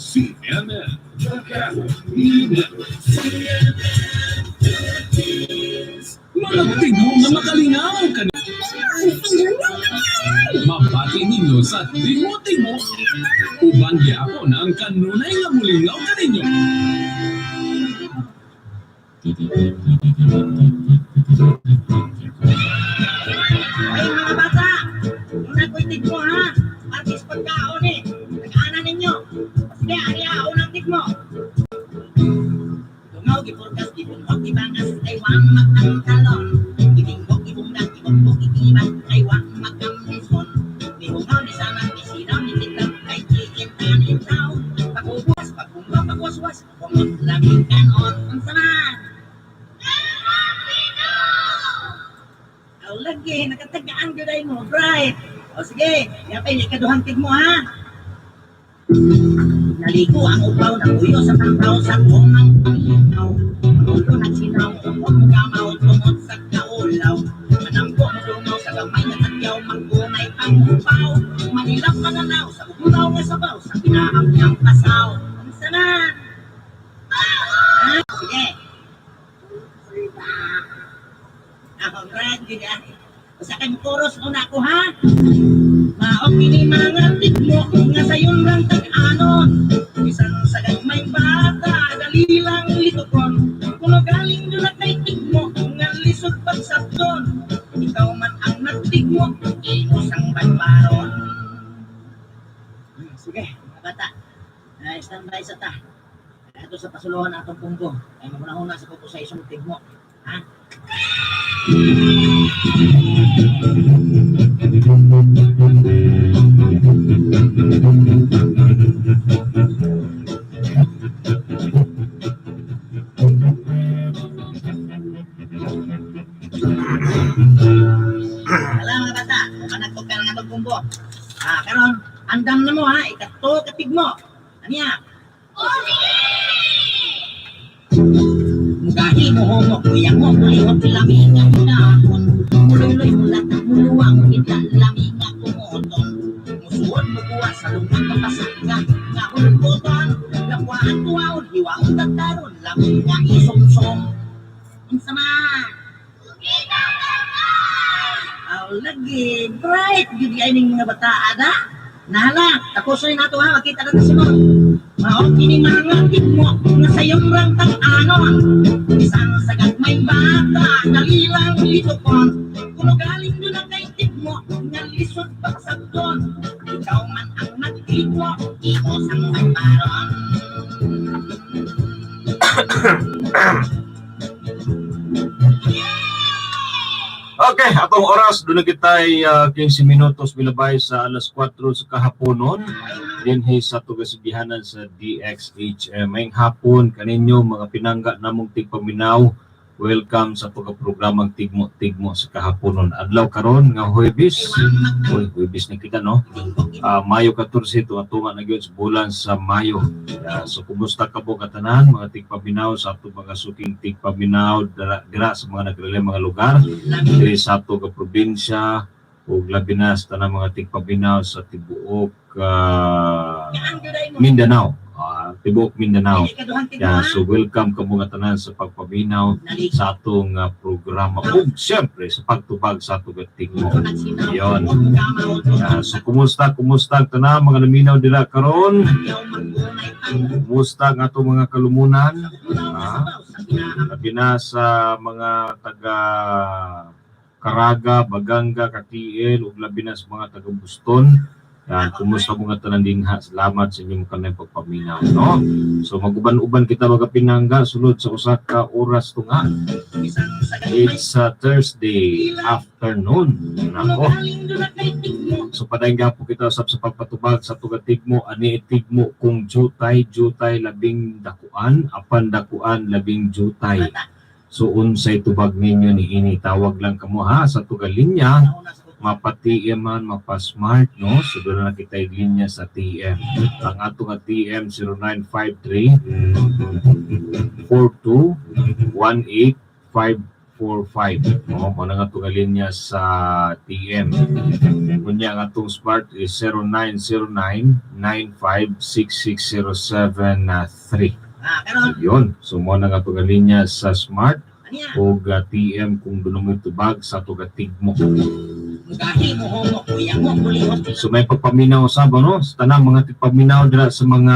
CNN, the Catholic Network. Mga tigmo nga makalingaw kani. Mabati ninyo sa Tigmo-Tigmo. Uban gyapon ang kanunay nga mulingaw kaninyo. Ay, mga bata! Una ko'y tigmo, ha? Artis pagkaon eh. Nag-ana ninyo. Sige, ani ha, unang tigmo. Dungaw, gipurgas, gibunghok, gibangas, kay wang magtangkalon. Gitingbok, gibungdag, gibugbog, gigibang, kay wang magkamison. Nihungaw, nisanang, nisinaw, nititang, kay chicken tanin tao. Pag-uwas, pagbunggaw, pagwaswas, kumot laming kanon. Ang saman! Aw, lagi, nakatagaan gyud ay mo, bright. O sige, yapay ni kaduhang tigmo ha. Naligo ang upaw ng uyo sa tangkaw sa kumang panginaw. Ang ulo nagsinaw, ang gamaw tungod sa kaulaw. Manampo mo dungaw sa gamay nga tagyaw, manggunay ang upaw. Manilap mananaw sa ugnaw nga sabaw sa pinahamyang pasaw. Ang sanan! Ah, sige. Ako, brad, gini ah. Basta kay chorus una ko ha. Maok kini mga tigmo nga sayon rang tag-anon. Bisan sa gagmay bata, dali lang litukon. Kuno galing doon na kay tigmo nga lisod pagsabton. Ikaw man ang nagtigmo, imo sang banbaron. Sige, mga bata. Ay, standby sa ta. Ato sa pasuluhan atong punggo. Ay magunahuna sa kuko sa isong tigmo. Ha? Wala mga bata, kung nagtukar nga itong punggo. Ah, karon, andam na mo ha, ikatlo katigmo. Aniya? Mugahi mo homo, kuyang mo, kulihot, lami nga hinahon. Muluyloy, mulata, muluwa, mukita, lami nga kumuton. Musuod, mukuha, sa lungan, kapasa, nga, nga hulbuton. Lakwaan, tuwaon, hiwaon, tagtaron, lami nga isumsum. Unsa man? Aw, lagi, bright, gyud ay ning mga bata, ada. Nahala, tapos na nato ha, makita na ta sunod. Mao kini mga tigmo nga sayon rang tag-anon. Bisan sa gagmay bata, dali lang litukon. Kuno galing doon ang kay tigmo, nga lisod pagsabton. Ikaw man ang nagtigmo, imo sang baybaron. Okay, atong oras doon na kita'y 15 minutos bilabay sa alas 4 sa kahaponon dinhi sa tugasibihanan sa DXHM. Maayong hapon kaninyo mga pinangga namong tigpaminaw. Welcome sa pagkaprogramang Tigmo Tigmo sa kahaponon. Adlaw karon nga Huwebes. Uy, Huwebes na kita no. Mayo 14 tunga-tunga na gyud sa bulan sa Mayo. So kumusta ka po katanan mga tigpaminaw sa ato mga suking tigpaminaw dira, dira sa mga nagrelay mga lugar diri sa ato nga probinsya ug labi na sa tanang mga tigpaminaw sa tibuok Mindanao. Tibuok Mindanao. Yeah, so welcome ka mga tanan sa pagpaminaw sa atong programa ug siyempre sa pagtubag sa atong tigmo. Yon. Yeah, so kumusta kumusta ang tanan mga naminaw dira karon? Kumusta ang atong mga kalumunan? Ah, labi na sa mga taga Caraga, Baganga, Katiel ug labi na sa mga taga Buston. Yan, kumusta mga tanan dinha? Salamat sa inyong kanang pagpaminaw, no? So maguban-uban kita mga pinangga sulod sa usa ka oras tunga. It's a Thursday afternoon. Nako. So padayon po kita usab sa pagpatubag sa tugatigmo ani itigmo kung jutay jutay labing dakuan apan dakuan labing jutay. So unsay tubag ninyo ni ini tawag lang kamo ha sa tugalinya mapa-TM man mapa-smart no. So doon na kita yung linya sa TM. Ang ato nga TM 0953 42 18 545. No, mao na nga itong linya sa TM. Kunya ang atong Smart is 0909 9566073. Ah, karon Yun. So mao na nga itong linya sa Smart aniya o TM kung doon mo tubag sa ato Tigmo. Gahi mo homo kuya mo kulihok. So may pagpaminaw sa no, sa tanang mga tigpaminaw dira sa mga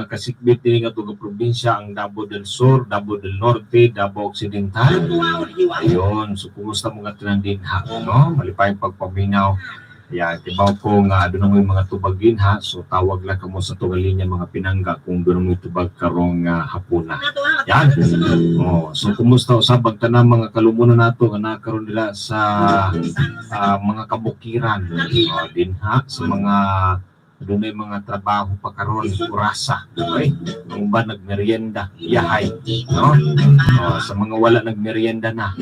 kasikbit dinhi nga tuga probinsya, ang Davao del Sur, Davao del Norte, Davao Occidental. Tuwaon hiwa. Ayun, so kumusta mga tanan dinha, no? Malipayong pagpaminaw. Ayan, tibaw ko nga doon mo yung mga tubag dinha, so tawag lang kamo sa tuga linya, mga pinangga, kung doon mo yung tubag karong hapuna. Nato ha. Yan. Sunod. Oh, so kumusta usab ang tanang mga kalumunan nato nga nakaroon nila sa mga kabukiran, oh, dinha sa mga dunay mga trabaho pa karon orasa, okay, ang ba nagmerienda yahay, no? Oh, sa mga wala nagmerienda na,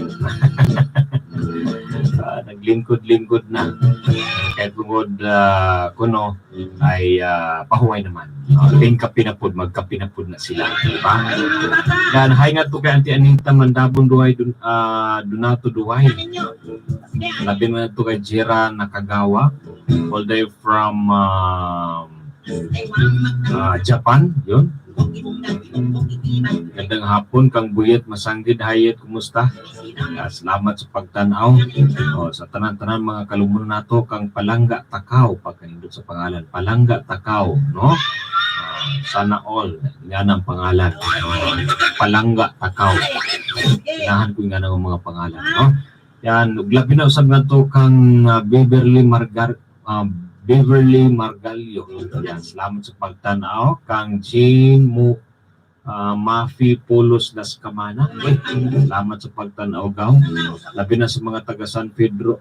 naglingkod-lingkod na kahit tungod kuno ay pahuway naman, oh, ting kape na pod, magkape na pod na sila, di ba? Ay, mga bata. Yan, hi nga to kay Auntie Anita Mandabon Duhay dun, Donato Duhay. Ninyo. Sige. Labi na to kay Jera Nakagawa, all the way from Ay wang Japan, yun. Magdang. Gandang hapon kang Buyet Masanggid Hayet, kumusta? Salamat sa pagtanaw. Oh, sa tanan-tanan mga kalumunan nato kang Palangga Takaw, pagkanindot sa pangalan, Palangga Takaw, no? Sana all, nga ang pangalan. Palangga Takaw. Ganahan ko nga ng mga pangalan, no? Yan, ug labi na usab ngadto kang Beverly Margalio. Yan, salamat sa pagtanaw kang Jane Mo Mafi Polos Las Camana. Uy, salamat sa pagtanaw gaw. Labi na sa mga taga San Pedro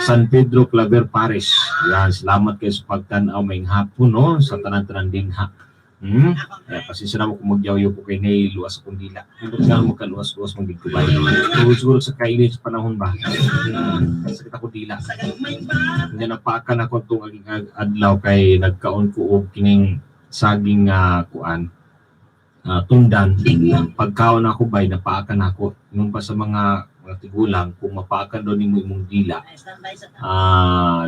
San Pedro Claver Parish. Yan, salamat kayo sa pagtanaw maayong hapon, no, sa tanan-tanan dinha. Kaya pasensya na mo kung magyawyaw ko kay nay luwas akong dila. Hindi nga mo kaluwas-luwas mong ko ba. Tungod siguro sa kainit sa panahon ba. Sakit ako dila. Hindi napakan ako itong aging adlaw kay nagkaon ko og kining saging nga kuan tundan. Pagkaon ako bay napaakan ako. Yung pa sa mga tigulang kung mapaakan daw nimo imong dila,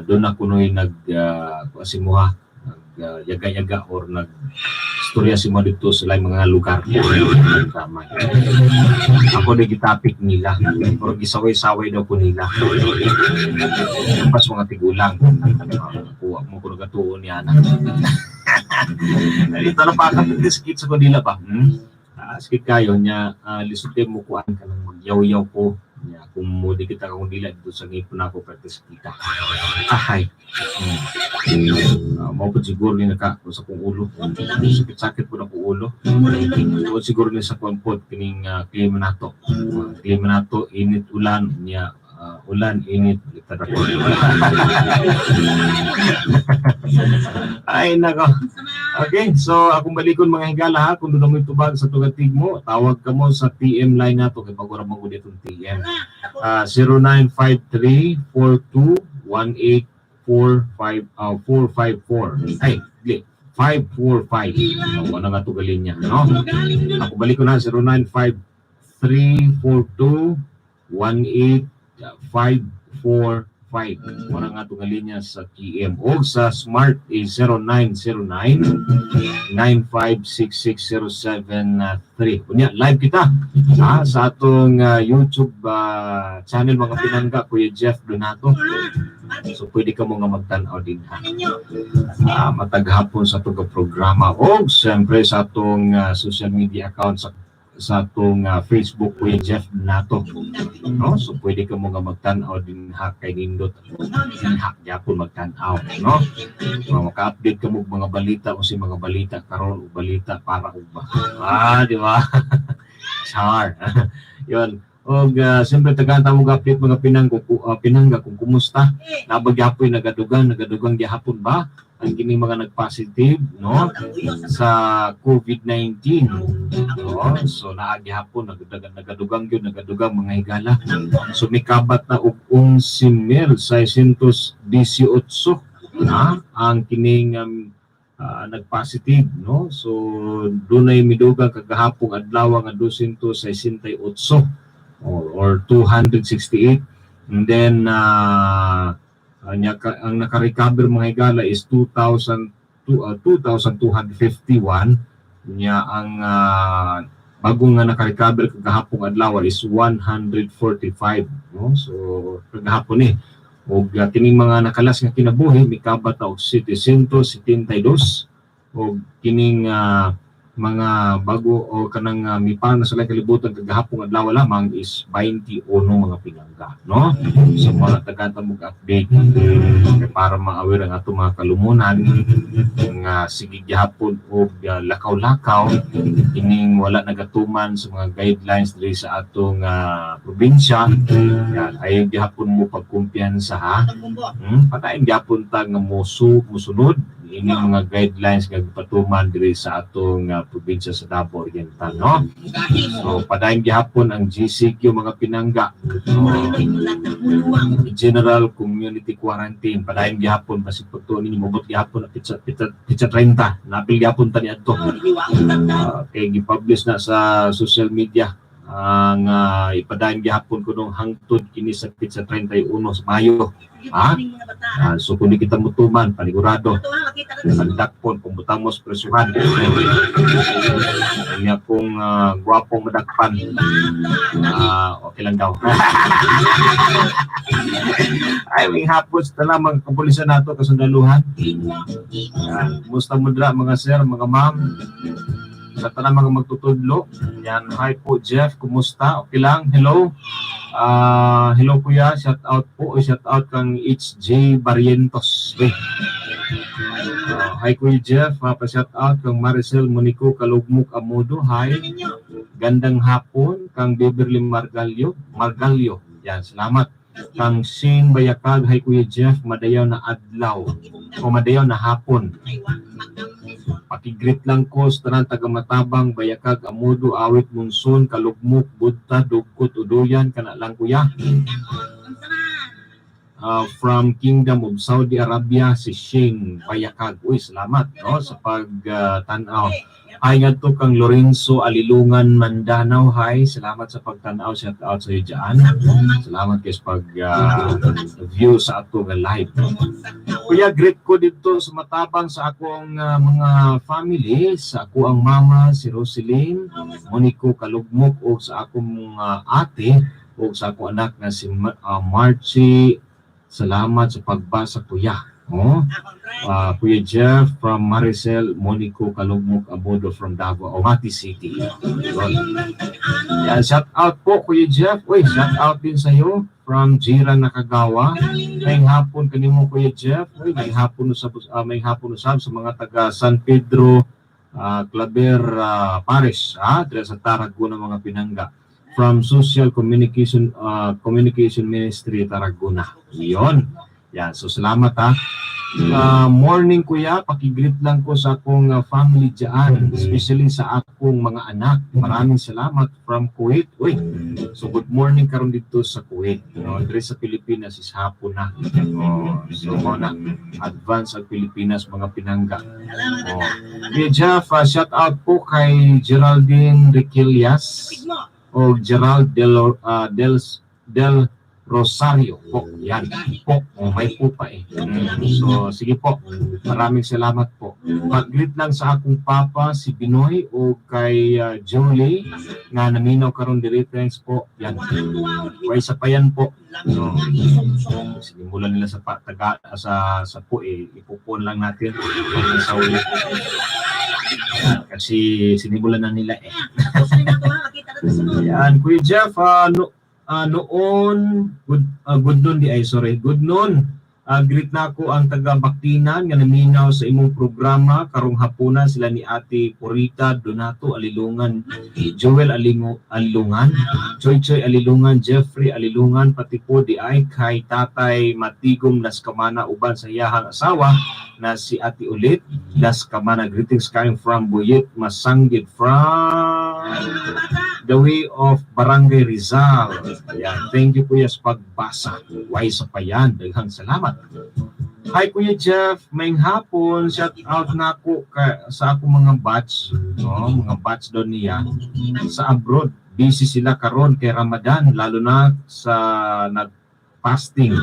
doon ako noy nag kuan si muha, nag yaga-yaga or nag istorya si mo dito sa laing mga lugar. Tama. Ako na gitapik nila or gisaway-saway daw ko nila. Pas mga tigulang. Kuha mo ko nagatuon niya na. Dito na pa sakit sa kanila ba? Hmm? Sakit kayo niya, lisod kayo mo kuan ka nang magyaw-yaw ko niya kung mo di kita kung dila dito sa ngipon ako practice kita. Ahay. Mao po siguro ni naka sa kong ulo. Sakit-sakit po na ko ulo. Tungod siguro ni sa kuan pod kining klima nato. Klima nato init ulan niya ulan init baliktad ako. Ay nako. Okay, so akong balikon, mga higala ha, kung doon mo'y tubag sa tugatig mo, tawag ka mo sa TM line nato kay bago ra man gud itong TM. 0953 42 18 45 454. Ay, di 545. Oh, wala nga to linya, no? Ako balik ko na 0953 42 18 545. Wala nga itong linya sa TM. O sa Smart is 0909 9566073. Kunya, live kita ha, sa atong YouTube channel, mga pinangga, Kuya Jeff Donato. So pwede ka mo nga magtan-aw din ha. Matag hapon sa atong programa o siyempre sa atong social media account sa atong Facebook, Kuya Jeff Donato. No? So pwede ka mo nga magtan-aw din ha kay nindot din ha gyapon magtan-aw, no? So, maka-update ka mo og mga balita o si mga balita karon o balita para ug ba. Ah, di ba? Char. Yun. Og siyempre tagaan ta mo update mga pinangga pinangga kung kumusta naa ba gyapoy nagadugang gihapon ba ang kining mga nag-positive, no, sa COVID-19, no? So naa gihapon nagadugang, nagadugang gyud, nagadugang, mga higala. So mikabat na og 11,618 na ang kining nag-positive, no? So dunay midugang kagahapong adlaw nga 268 or 268, and then ang naka-recover, mga higala, is 2,000 2,251. Nya ang bagong nga naka-recover kagahapong adlaw is 145, no? So kagahapon ni og kining mga nakalas nga kinabuhi mikabat na og 772, og kining mga bago o kanang mipan na sa laing kalibutan kagahapong adlaw lamang is 21, mga pinangga, no? So mga tagaan mo update kay para ma-aware ang ato mga kalumunan nga sige gihapon og lakaw-lakaw ining wala nagatuman sa mga guidelines diri sa atong probinsya. Yan, ayaw gihapon mo pagkumpiyansa, ha. Padayon gyapon ta nga musunod ini mga guidelines nga gipatuman diri sa atong probinsya sa Davao Oriental, no? So padayon gihapon ang GCQ, mga pinangga. So, General Community Quarantine padayon gihapon, basig pagtuon ninyo mobot gihapon na pitsa 30, napil gihapon ta niadto. Kay gi-publish na sa social media ang ipadayon gihapon kunong hangtod kini sa pitsa 31 sa Mayo. Ha? So kung di kita mutuman, panigurado nagdakpon kung butang mo sa presuhan. Kanya kung gwapong madakpan, okay lang daw. Ay, may hapon sa talamang kapulisan nato, kasundaluhan. Yan. Kumusta mo dra, mga sir, mga ma'am? Sa tanang mga magtutudlo. Yan, hi po Jeff, kumusta? Okay lang? Hello. Hello kuya, shout out po. Oy, shout out kang HJ Barrientos. Uy. Hi Kuya Jeff, pa-shout out kang Maricel Monico Kalugmuk Amodo. Hi. Gandang hapon kang Beverly Margalio. Margalio. Yan, salamat. Kang Shane Bayakag, hi Kuya Jeff, madayaw na adlaw o madayaw na hapon. Paki-greet lang ko sa tanan taga Matabang, Bayakag, Amodo, Awit, Monson, Kalugmuk, Budta, Dugkot, Uduyan, kana lang kuya. From Kingdom of Saudi Arabia si Shane Bayakag. Uy, salamat, no, sa pagtan-aw. Hi ngadto kang Lorenzo Alilungan Mandanao. Hi, salamat sa pagtan-aw. Shout out sa iyo dyan. Salamat kay sa pag view sa ato nga live. Kuya, greet ko dito sa Matabang sa akong mga family, sa ako ang mama si Roseline, Monico Kalugmok, ug sa akong mga ate ug sa akong anak nga si Marchie. Salamat sa pagbasa, kuya. Oh, Kuya Jeff, from Maricel Monico Kalugmok Amodo from Davao, Mati City. Yun. Yan, shout out po Kuya Jeff. Uy, shout out din sa iyo from Jira Nakagawa. May hapon kanimo, Kuya Jeff. Uy, may hapon usab sa mga taga San Pedro Claver Parish, ha, dira sa Tarragona, mga pinangga. From Social Communication Communication Ministry Tarragona. Yon. Yan, so salamat ha. Morning kuya, paki-greet lang ko sa akong family diyan, especially sa akong mga anak. Maraming salamat from Kuwait. Uy, so good morning karon dito sa Kuwait. No, diri sa Pilipinas is hapon na. Oh, so mao na, advance ang Pilipinas, mga pinangga. Oh. Kuya Jeff, shout out po kay Geraldine Riquilias o Gerald Del Rosario po. Yan. Po. Oh, may po pa eh. So, sige po. Maraming salamat po. Pag-greet lang sa akong papa, si Binoy, o kay Jolie, nga naminaw karon diri. Thanks po. Yan. Way sa payan po. So, sinimulan nila sa pa, taga, sa po eh, ipupon lang natin sa uli. Kasi sinimulan na nila eh. Yan, Kuya Jeff, no, noon, good noon di ay, sorry, good noon. Greet na ako ang taga Baktinan nga naminaw sa imong programa karong hapunan, sila ni Ate Purita Donato Alilungan, Joel Alingo Alilungan, Choy Choy Alilungan, Jeffrey Alilungan, pati po di ay kay Tatay Matigom Las Camana uban sa iyahang asawa na si Ate Ulit Las Camana. Greetings coming from Buyit Masanggit from the way of Barangay Rizal. Ayan. Thank you, Kuya, sa pagbasa. Why sa payan. Daghang salamat. Hi, Kuya Jeff, maayong hapon. Shout out na ako sa akong mga batch, no? Mga batch daw niya sa abroad. Busy sila karon kay Ramadan, lalo na sa nag-fasting.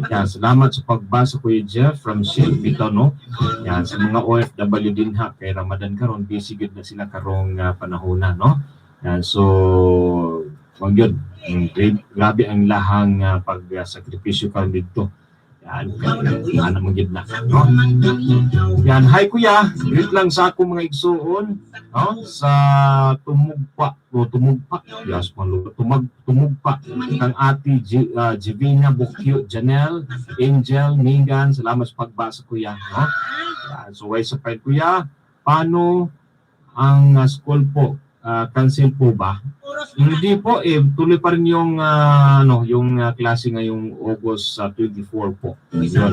Yan, salamat sa pagbasa, Kuya Jeff, from Shell bitaw, no. Yan, sa mga OFW din ha, kay Ramadan karon, busy gud na sila karong panahon na, no. Yan, so wag yun. Grabe ang lahang pagsakripisyo karon dito. Yan, ano mo gid na, no? Yan, hi kuya, greet lang sa akong mga igsuon, no? Sa Tumugpa, o Tumugpa, yes, malu, Tumugpa, kang Ate Jivina, Bukyo, Janelle, Angel, Megan, salamat sa pagbasa, kuya, no? Yan, so way sa file, kuya, paano ang school po? Cancel po ba? Hindi po eh, tuloy pa rin yung ano, yung klase ngayong August 24 po. Yun.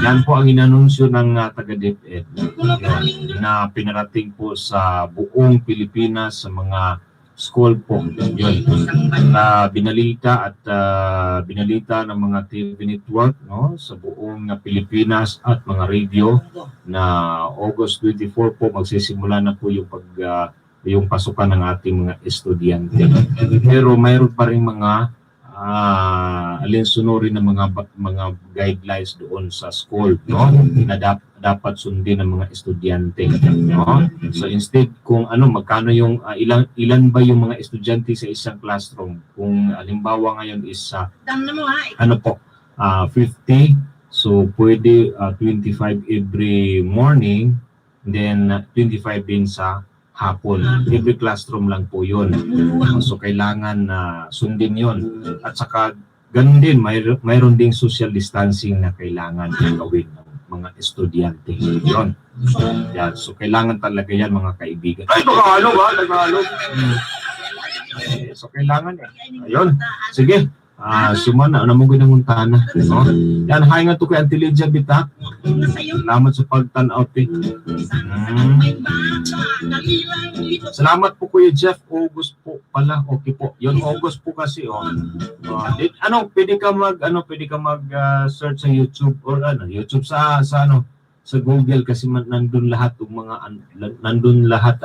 Yan po ang inanunsyo ng taga DepEd. Yun, na pinarating po sa buong Pilipinas sa mga school po. Yun. Na binalita at binalita ng mga TV network, no, sa buong Pilipinas at mga radio na August 24 po magsisimula na po yung pasukan ng ating mga estudyante. Pero mayroon pa rin mga alinsunurin ng mga guidelines doon sa school, no, na dapat sundin ng mga estudyante, no? So instead kung ano magkano yung ilan ilan ba yung mga estudyante sa isang classroom, kung halimbawa ngayon is Dam na mo ha. ano po, 50, so pwede 25 every morning, then 25 din sa hapon. Every classroom lang po yun. So kailangan na sundin yun. At saka ganun din, mayroon ding social distancing na kailangan gawin ng mga estudyante. Yun. Yan. So kailangan talaga yan, mga kaibigan. Ay, Tagalog ha, Tagalog. Eh, so kailangan eh. Ayun. Sige. Sumana, ano mo ginanguntana, no? Yan, hi nga to kay Auntie Lydia Bitak. Salamat sa pagtanaw, te. Salamat po, Kuya Jeff. August po pala. Okay po. Yun, August po kasi oh. Ano, pwede ka mag search sa YouTube or ano, YouTube sa ano, sa Google kasi man, nandun lahat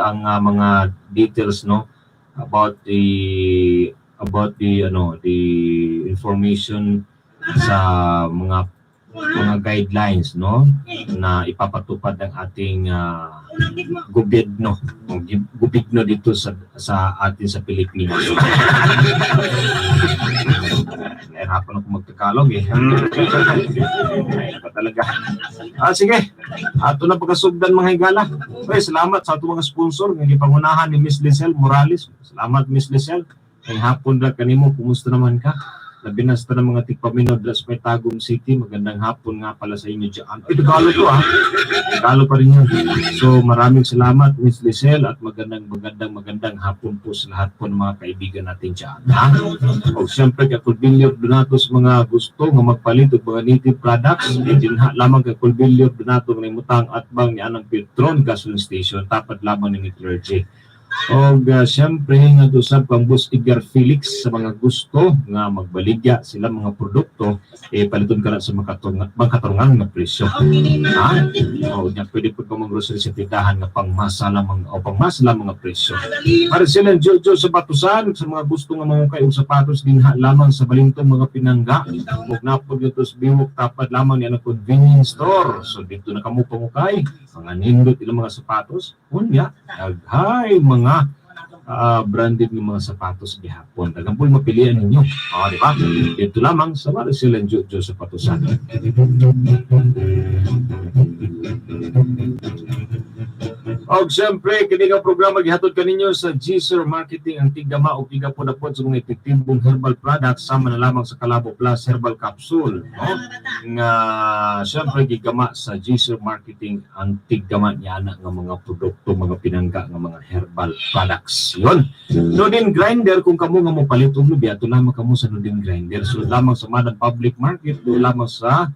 ang mga details, no, about the ano, the information sa mga guidelines, no, na ipapatupad ng ating gobyerno o gobyerno dito sa atin sa Pilipinas. Nahirapan ako magtagalog eh. Ay, pa talaga. Sige. Ato na pagkasugdan, mga higala. Okay, salamat sa ato mga sponsor nga gipangunahan ni Miss Lisel Morales. Salamat, Miss Lisel. Kay hapon ra kanimo, kumusta naman ka? Labi na sa tanang mga tigpaminaw dira sa may Tagum City. Magandang hapon nga pala sa inyo dyan. Ay, Tagalog to ah. Tagalog pa rin yun. So maraming salamat, Miss Lisel, at magandang magandang magandang hapon po sa lahat po ng mga kaibigan natin dyan. Ha? O siyempre kay Colbilio Donato, sa mga gusto nga magpalit og mga native products, eh, dinha lamang kay Colbilio Donato nga nimutang atbang ni anang Petron Gasoline Station, tapat lamang ni clergy. Og siyempre nga usab kang Boss Edgar Felix, sa mga gusto nga magbaligya sila mga produkto, eh paliton ka na sa makatungan nga presyo. Ha? O nya pwede pud ka mag-grocery sa tindahan nga pangmasa lamang o pangmasa lamang nga presyo. Marcel and Jojo sa Batusan, sa mga gusto nga mangukay og sapatos, dinha lamang sa Balintong, mga pinangga. Ug napod dito sa Biwok, tapat lamang ni ang convenience store. So dito na kamo pangukay, mga nindot ilang mga sapatos. Unya, daghay mga branded ng mga sapatos gihapon. Daghang po mapilian ninyo. O, di ba? Dito lamang sa Marcel and Jojo sa Batusan. Og siyempre, kini nga programa gihatod kaninyo sa Gser Marketing, ang tigama o tigapod-apod sa mga epektibong herbal products sama na lamang sa Kalabo Plus Herbal Capsule, no? Nga siyempre gigama sa Gser Marketing ang tiggama niya na nga mga produkto, mga pinangga nga mga herbal products. Yun. Nodin Grinder, kung kamo nga mo palit og lubi, ato lamang kamo sa Nodin Grinder. So lamang sa Madam Public Market, do lamang sa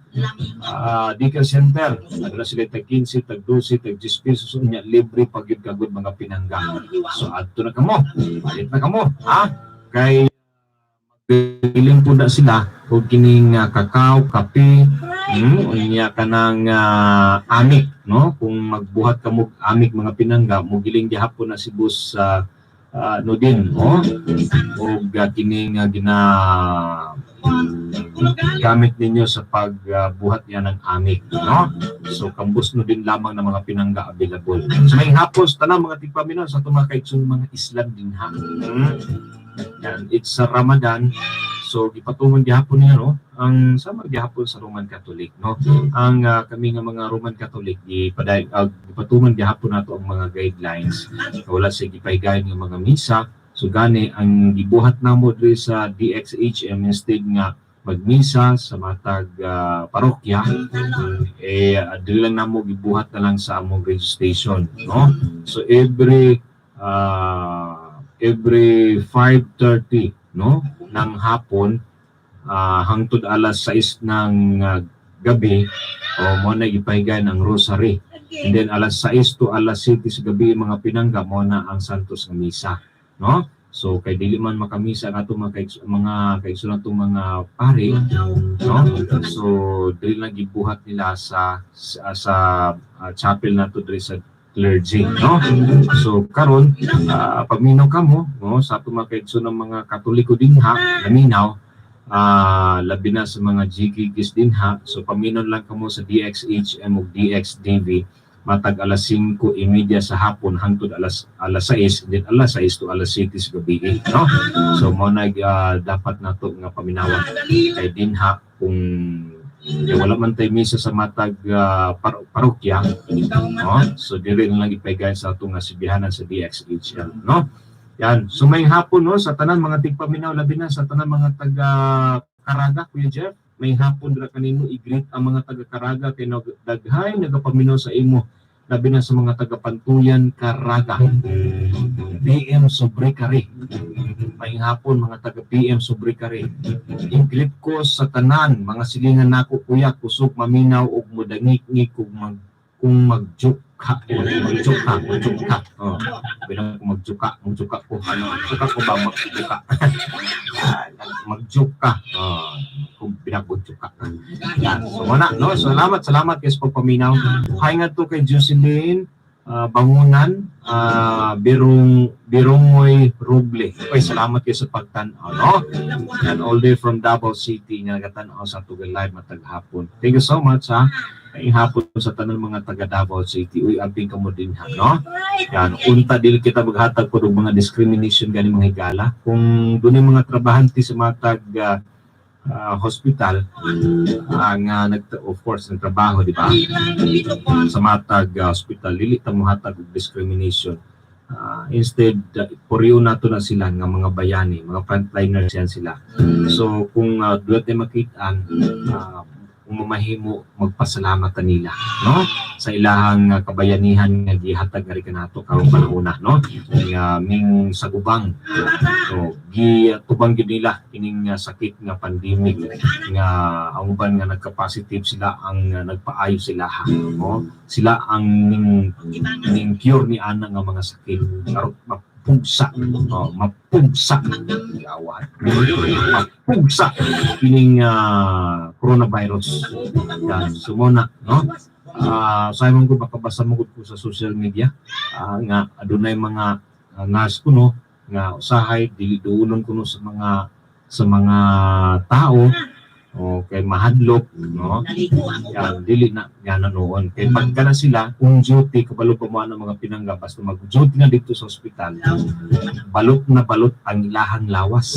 Daycare Center. Aduna sila tag 15, tag 12, tag 10 pesos, unya libre pag yun kagod, mga pinangga. So adto na kamo. Palit na kamo, ha? Kay Mugiling po na sila og kining kakao, kape, unya kanang amik, no? Kung magbuhat ka mo amik, mga pinangga, mugiling gihapon na si Boss sa Nodin, no? Og kining gina gamit ninyo sa pagbuhat niya ng amik, no? So kambus no din lamang ng mga pinangga available. So may hapon sa tanang mga tigpaminaw sa atong mga kaigsoon mga Islam din ha. Yan, it's sa Ramadan. So gipatungon gihapon niya, no, ang sama gihapon sa Roman Catholic, no. Ang kami nga mga Roman Catholic gipaday gipatuman gihapon nato ang mga guidelines. Wala sa gipahigayon nga mga misa. So gani ang gibuhat namo diri sa DXHM, instead nga magmisa sa matag parokya eh dili lang namo gibuhat na lang sa among radio station, no. So every 5:30, no, ng hapon hangtod alas 6 ng gabi o mo na gipahigayon ang rosary, and then alas 6 to alas 7 sa gabi, mga pinangga, mo na ang Santos nga misa, no. So kay dili man makamisa ang atong mga kaigsoon natong mga pari, no, so dili lang gibuhat nila sa chapel nato diri sa clergy, no. So karon paminaw kamo, no, sa atong mga kaigsoon ng mga Katoliko dinha naminaw, labi na sa mga GKKs dinha. So paminaw lang kamo sa DXHM ug DXDV matag alas 5:30 sa hapon hangtod alas 6, then alas 6 to alas 7 sa gabi, no. So mo na dapat nato nga paminawan kay dinha kung kay wala man tay misa sa matag parokya, no. So diri na lang ipahigayon sa atong nga sibihanan sa DXHL, no. Yan, so may hapon, no, sa tanan mga tigpaminaw, labi na sa tanan mga taga Caraga. Kuya Jeff, may hapon dira kanino. I-greet ang mga taga Caraga kay daghay nagapaminaw sa imo, labi na sa mga taga Pantuyan, Caraga. PM Sobrekare, may hapon mga taga PM Sobrekare. I-greet ko sa tanan mga silingan nako, kuya, kusog maminaw og mudangik-ngik kung magjuka, magjuka, magjuka. Oh, bilang kung magjuka, magjuka ko, ano, magjuka ko ba, magjuka. Ah, magjuka. Oh, kung binagjuka. Yan. So wala, no? Salamat, salamat guys pagpaminaw. Hi nga to kay Jocelyn Bangunan, Birong Birongoy Roble. Okay, salamat kayo sa pagtan-aw, no? And all day from Davao City nga nagatan-aw sa Tugal Live matag hapon. Thank you so much ha. Maayong hapon sa tanan mga taga Davao City. Uy, amping kamo din ha, no? Yan, unta dili kita maghatag po og mga discrimination gani, mga higala. Kung dunay mga trabahante sa matag hospital ang nag of course nagtrabaho, di ba? Sa matag hospital, dili ta mohatag og discrimination. Instead, puriyo nato na sila nga mga bayani, mga frontliners yan sila. So kung dulat na makitaan, kung mamahimo magpasalamat ta nila, no? Sa ilahang kabayanihan nga gihatag nga kanato karong panahona, no? Nga ming sagubang. So gitubang gyud nila kining sakit nga pandemic nga ang uban nga nagka-positive sila ang nagpaayo sila ha, no? Sila ang ning cure ni ana nga mga sakit karon mapugsa, oh, mapugsa, yawan, mapugsa kining coronavirus yan. So mo na, no. Simon ko makabasa mo gud ko sa social media nga adunay mga nurse kuno nga usahay dili duolon kuno sa mga tao o kay mahadlok, no. Yan, dili na nga noon kay pagka na sila kung duty, kabalo pa mo ang mga pinangga, basta mag duty na dito sa ospital, balot na balot ang ilahang lawas.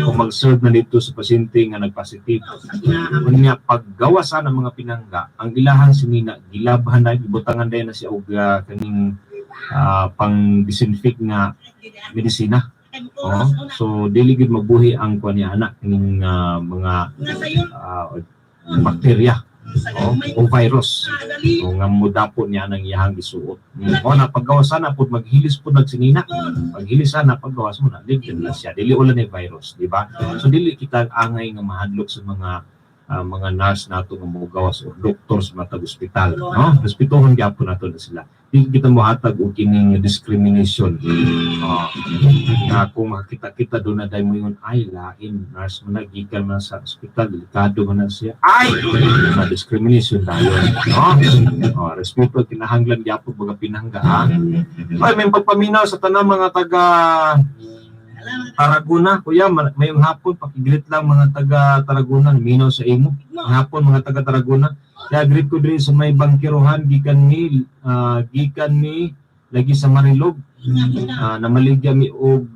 Kung mag-serve na dito sa pasyente nga nagpositive, unya paggawa sa ng mga pinangga, ang ilahang sinina gilabhan na, gibutangan dayon na siya og kaning pang disinfect nga medisina. Oh, so dili gid mabuhi ang kuan niya anak kining mga bakterya, oh, o virus o nga mudapo niya nang iyahang gisuot. O na paggawas sana pud maghilis pud nagsinina. Paghilis sana paggawas mo na ligid na siya. Dili ulan ni virus, di ba? So dili kita angay nga mahadlok sa mga mga nurse nato nga mogawas or doktor sa matag ospital, no? Respetuhon gyapon nato na sila. Di kita mohatag og kining discrimination. Oh, nga kung makita-kita doon na dahil mo yun, ay, lain, nurse mo na, gikan man sa ospital, delikado man na siya. Ay! Na discrimination tayo. No? Oh, respeto, kinahanglan gyapon mga pinangga, ha? Ay, may pagpaminaw sa tanang mga taga Tarragona, kuya, mayong hapon, pakigreet lang mga taga Tarragona, minaw sa imo. Ang hapon mga taga Tarragona. Kaya greet ko diri sa may bangkirohan gikan ni lagi sa Marilog. Namaligya mi og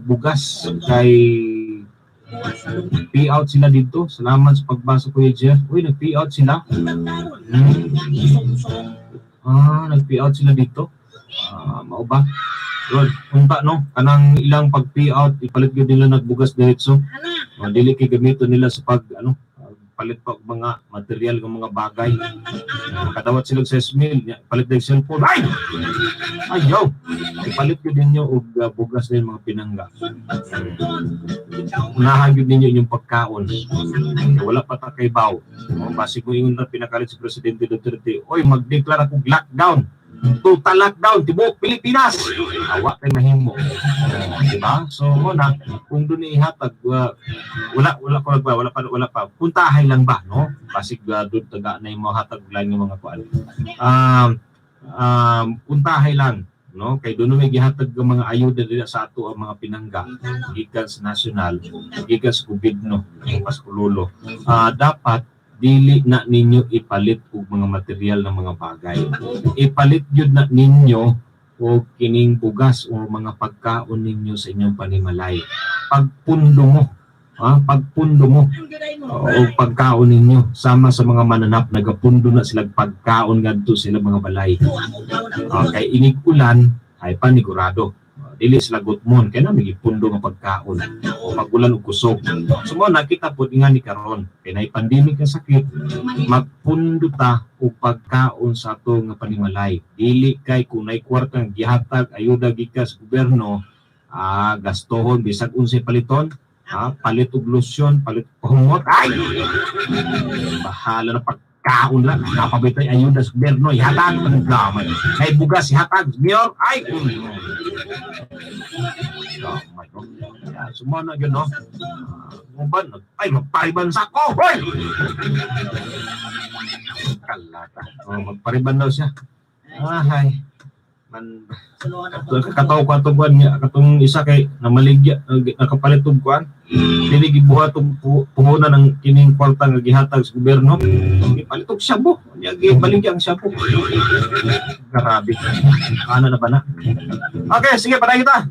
bugas kay pay out sila dito. Salamat sa pagbasa, Kuya Jeff. Uy, nag-pay out sila. Nag-pay out sila dito. Mao ba? Yun, unta no, kanang ilang pag-pay out, ipalit gyud nila nagbugas diretso. Oh, dili kay gamiton nila sa pag ano, palit pa og mga material ng mga bagay. Makadawat sila og 6 mil, nya, palit ng cellphone. Ay! Ayaw! Ipalit gyud ninyo og bugas din, mga pinangga. Unahan gyud ninyo inyong pagkaon. Kay wala pa ta kay baw. Oh, basig mo ingon na pinakalit si Presidente Duterte, "Oy, magdeklara kog lockdown. Total lockdown tibuok Pilipinas." Awa kay mahimo. Oh, di ba? So mo na kung doon ihatag wala ko nagba, wala pa wala pa. Puntahay lang ba, no? Basig doon taga na yung mga hatag lang yung mga kuan. Puntahay lang, no? Kay doon may gihatag ng mga ayuda dira sa ato ang mga pinangga gikan sa national, gikan sa gobyerno, Paskulolo. Dapat dili na ninyo ipalit og mga material ng mga bagay. Ipalit gyud na ninyo og kining bugas o mga pagkaon ninyo sa inyong panimalay. Pagpundo mo, ha? Pagpundo mo o pagkaon ninyo sama sa mga mananap, nagapundo na sila pagkaon ngadto sila mga balay. Kay inig ulan ay panigurado. Dili sila gutmon kay na may gipundo nga pagkaon o magulan og kusog. So mo nakita pod nga ni karon kay nay pandemic nga sakit, magpundo ta og pagkaon sa ato nga panimalay. Dili kay kung nay kwarta nga gihatag ayuda gikan sa gobyerno, gastohon bisag unsay paliton, ha, palit og lotion, palit og humot. Ay! Bahala na, pagkaon lang. Napabitay ayuda sa gobyerno, ihatag ang gamay. Nay bugas ihatag, mayor. Ay! Gamay, no? Yeah, so mo na yun, no? Uban, ay, magpariban sa ako! Hoy! Kalata. Oh, magpariban daw siya. Ay. Man, kataw ko atong kuan niya, katong isa kay namaligya, nakapalit og kuan. Dili gibuhat og puhunan ng kining kwarta nga gihatag sa gobyerno. Gipalit og shabu. Nya gibaligya ang shabu. Grabe. Ano na ba na? Okay, sige, patay kita.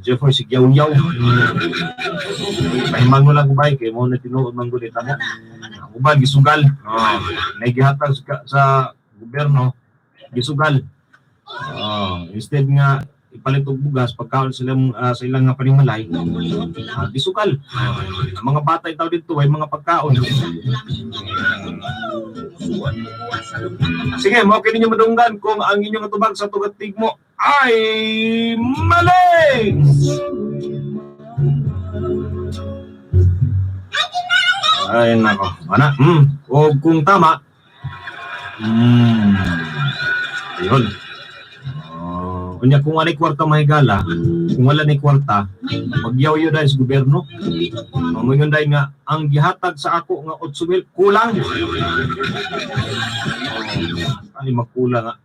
Jeffrey, sige, yaw yaw. Pahimango lang ko bay kay mo na tinuod man gud mo. Ang uban gisugal. Oh, nay gihatag sa gobyerno gisugal. Oh, instead nga ipalit og bugas pagkaon sila sa ilang nga panimalay, gisugal. Ang mga bata itaw dito ay mga pagkaon. Sige, mao kini ninyo madunggan kung ang inyong atubang sa tugat tigmo ay mali. Ay nako, ana. O kung tama, ayun. Oh, unya kung wala kwarta mahigala, kung wala ni kwarta, magyawyo dahil sa gobyerno. Mamungon dahil nga ang gihatag sa ako nga 8 mil kulang. Oh, ay magkulang nga.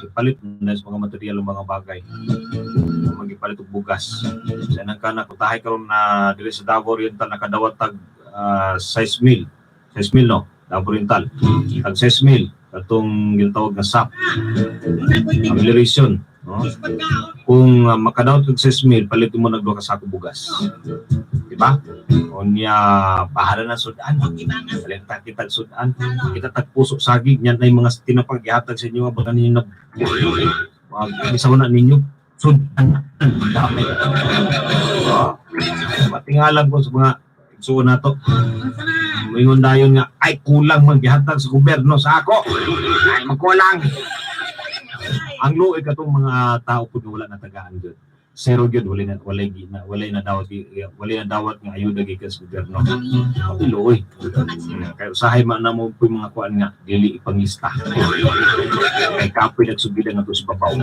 Ipalit na sa mga material ng mga bagay. Magipalit og bugas. Sa nang kana kutahay karon na diri sa Davao Oriental nakadawat tag 6 mil. 6 mil, no? Davao Oriental. Tag 6 mil katong ginatawag nga SAP, amelioration, no? Kung makadawat og 6 mil, palit mo nag duha ka sako bugas. Di ba? Unya bahala na sudan. Palit ta kita sudan. Kita tag puso saging yan ay mga tinapang gihatag sa inyo ba ninyo na wag isa na ninyo sudan. Dami. Oh, matingalan ko sa mga igsuon nato. Moingon dayon nga ay kulang man gihatag sa gobyerno sa ako. Ay magkulang. Ang luoy katong mga tao pud nga wala natagaan gyud. Zero gyud, walay na dawat nga ayuda gikan sa gobyerno. Kapilo oy. Kay usahay man na mo po mga kuan nga dili ipanglista. Kay kapoy nagsugida nga to sa babaw.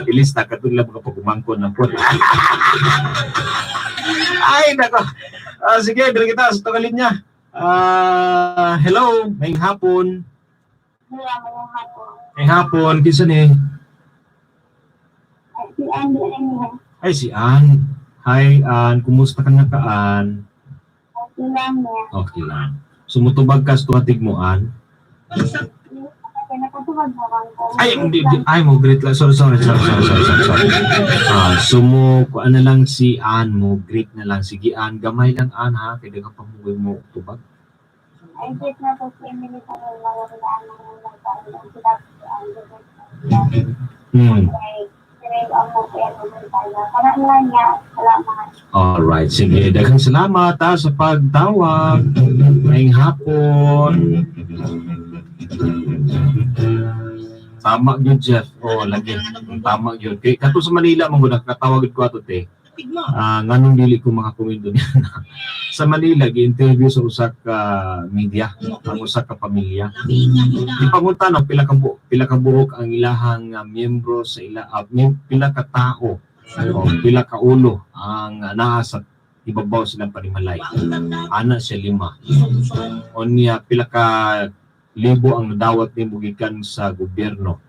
Ilista kato nila mga pagumangkon ng kuan. Ay nako. Ah, sige, diri kita sa tunga linya. Ah, hello, may hapon. Wala mo yung hapon. May hapon, kinsa ni? Ay, si Andy ay niya. Ay, si Ann. Hi, Ann. Kumusta ka nga ka, Ann? Okay lang niya. Okay lang. Sumutubag ka sa tuwatig mo, Ann? Kaya nakatubag na lang ko. Ay, hindi, hindi. Ay, mo greet lang. Sorry, sorry, sorry, sorry, sorry, sorry, sorry. Ah, sumo, kuan na lang si Ann mo, greet na lang. Sige, Ann, gamay lang, Ann, ha? Kaya ka pamuwi mo tubag. Ay, greet na to si Emily sa mga wala nang nagkaroon. Sila si Andy. Kay Sir ang mo kaya pumunta. Para lang niya. Salamat. Alright, sige. Daghang salamat ha, sa pagtawag. Ngayong hapon. Tama gyud, Jeff. Oo, lagi. Tama gyud. Kay kato sa Manila man gud nakatawag ko ato te. Tigmo. Ah, nganong dili ko makakomendo niya. Sa Manila gi-interview sa usa ka media ang usa ka pamilya. Gipangutan og pila ka buok ang ilahang miyembro sa ila pila ka tao o pila ka ulo ang naa sa ibabaw silang panimalay. Ana siya lima. Unya pila ka libo ang nadawat nimo gikan sa gobyerno.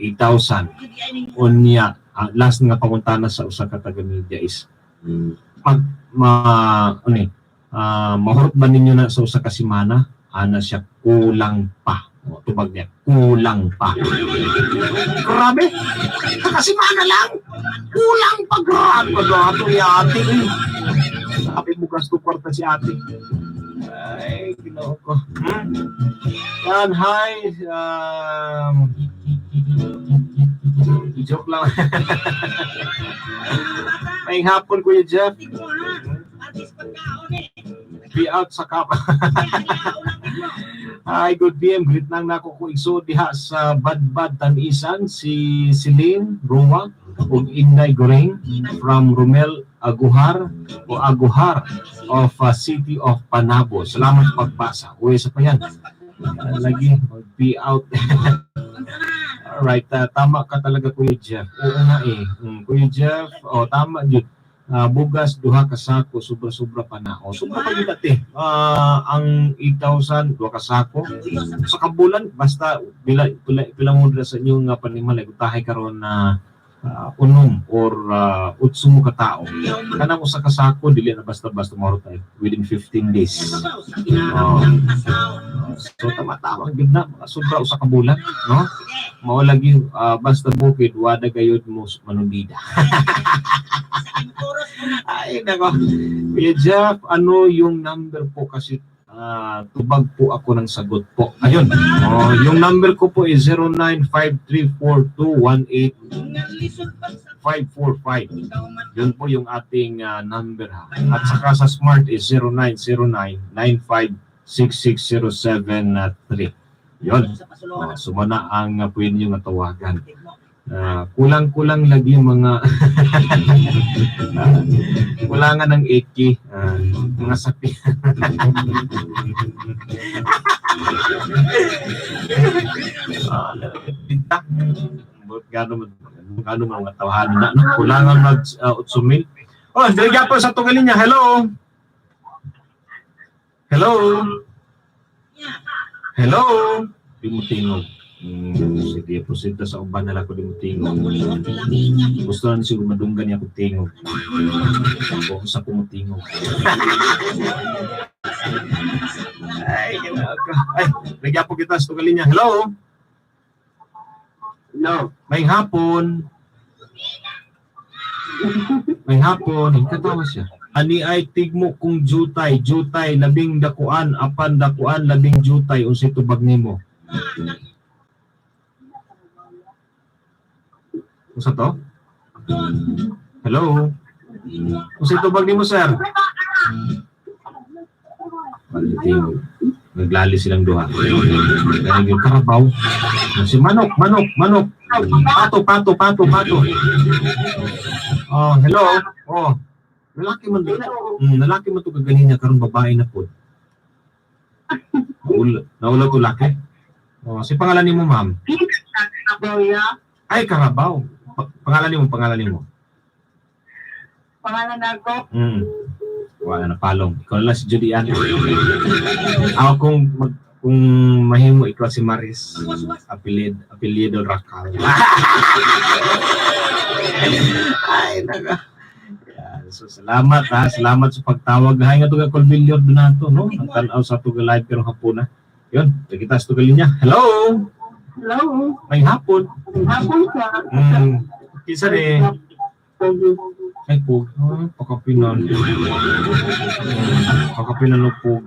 8,000. Unya ang last nga pangutana sa usa ka taga media is pag ma ano eh, mahurot ba ninyo na sa usa ka semana? Ana siya, kulang pa. O, tubag niya, kulang pa. Grabe! Kakasimana lang! Kulang pa! Grabe ka ato ni ate. Eh. Sabi mo gasto kwarta si ate. Ay, ginoo ko. Yan, hi. Joke lang. May hapon, Kuya Jeff. Tigmo ha. Artis pagkaon eh. Be out sa kapa. Kaya niya unang tigmo. Hi, good PM. Greet lang nako ko igsoon diha sa Badbad Tanisan si Celine Rua ug Inday Goreng from Romel Aguhar o Aguhar of City of Panabo. Salamat sa pagbasa. Uy, sa pa yan. Lagi, be out. Alright, tama ka talaga, Kuya Jeff. Oo nga eh. Kuya Jeff, oh, tama yun. Ah, bugas, duha ka sako, sobra-sobra pa na. O, sobra pa yun ate. Ah, ang 8,000, duha ka sako. Sa kabulan, basta pila, pila, pila mo dira sa inyong panimalay, utahay karon na unom or utso mo ka tao. Kanang usa ka sako, dili na basta-basta mahurot tayo within 15 days. Oh. So tama-tama gyud na mga sobra usa ka bulan, no? Mao lagi basta bukid wada gayud mo manubida. Ay nako. Kuya Jeff, ano yung number po kasi tubag po ako ng sagot po. Ayun. Oh, yung number ko po is 0953421845. Yun po yung ating number ha. At saka sa Smart is 0909-9566073. Yun. Oh, sumana ang pwede nyo nga tawagan. Ah, kulang-kulang lagi yung mga kulangan ng 8K. Ah, mga sapi. Ah, pinta. Gano man mga tawahan na no? Kulangan mag 8,000. Oh, dili po sa tunga linya. Hello. Hello. Hello. Di mo tingog. Sige, proceed ta sa uban na lang ko di mo tingog. Gusto na siguro madunggan niya akong tingog. Kung sa ko mo tingog. Ay, ginoo ko. Ay, nagya po kita sa tunga linya. Hello. Hello. May hapon. May hapon. Katawa siya. Ani ay tigmo kung jutay, jutay, labing dakuan, apan dakuan, labing jutay, unsay tubag nimo? Unsa to? Hello? Unsay tubag nimo, sir? Wala. Naglali silang duha. Dahil yung karabaw. Si manok, manok, manok. Pato, pato, pato, pato. Oh, hello. Oh. Lalaki man to. Hello. Lalaki man to kaganina, karon babae na pod. Naula to laki. Oh, si pangalan nimo, ma'am? Boya. Ay, Carabao. Pangalan nimo, pangalan nimo. Pangalan ako. Wala na palong. Ikaw na lang si Judy Ann. Ako kung mahimo ikaw si Maris. Apelyido Racal. Ay, naka. Yan. So, salamat ha. Salamat sa pagtawag. Hay nga to ka Colvilio Donato, no? Ang tanaw sa tuga live karong hapon na. Yun, kita sa tuga linya. Hello! Hello. May hapon. Hapon siya. Kinsa ni? Ay, pug. Ay, pakapinan. Pakapinan o pug.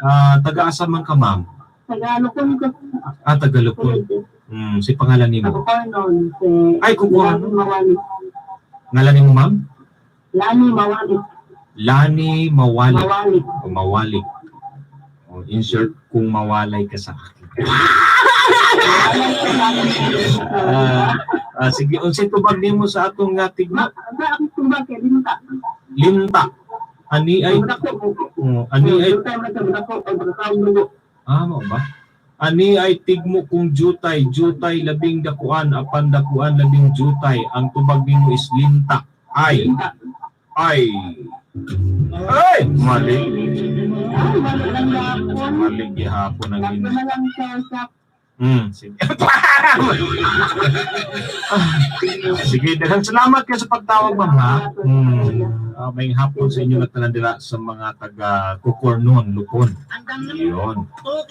Ah, taga-asa man ka, ma'am? Tagalog ko. Ah, Tagalog. Si pangalan nimo. Ako noon. Si Ay, kukuha. Lani Mawali. Ngalan nimo, ma'am? Lani Mawali. Lani Mawalik. Mawali. O Mawalik. O, in short, kung mawalay ka sa akin. Ah, ah, sige, unsay tubag nimo sa atong nga tigma? Ba ang tubag kay Linta. Linta. Ani ay oh, ani ay ah, mao ba? Ani ay tigmo kung jutay, jutay labing dakuan, apan dakuan labing jutay. Ang tubag nimo is linta. Ay, ay. Ay, mali. Ay, wala lang gapon. Mali gihapon ang Lagi ina. na lang siya sa Sige. Sige, daghang salamat kayo sa pagtawag, ma'am, ha? Ah, may hapon sa inyo lahat na dira sa mga taga Kukornon, Lupon. Yun.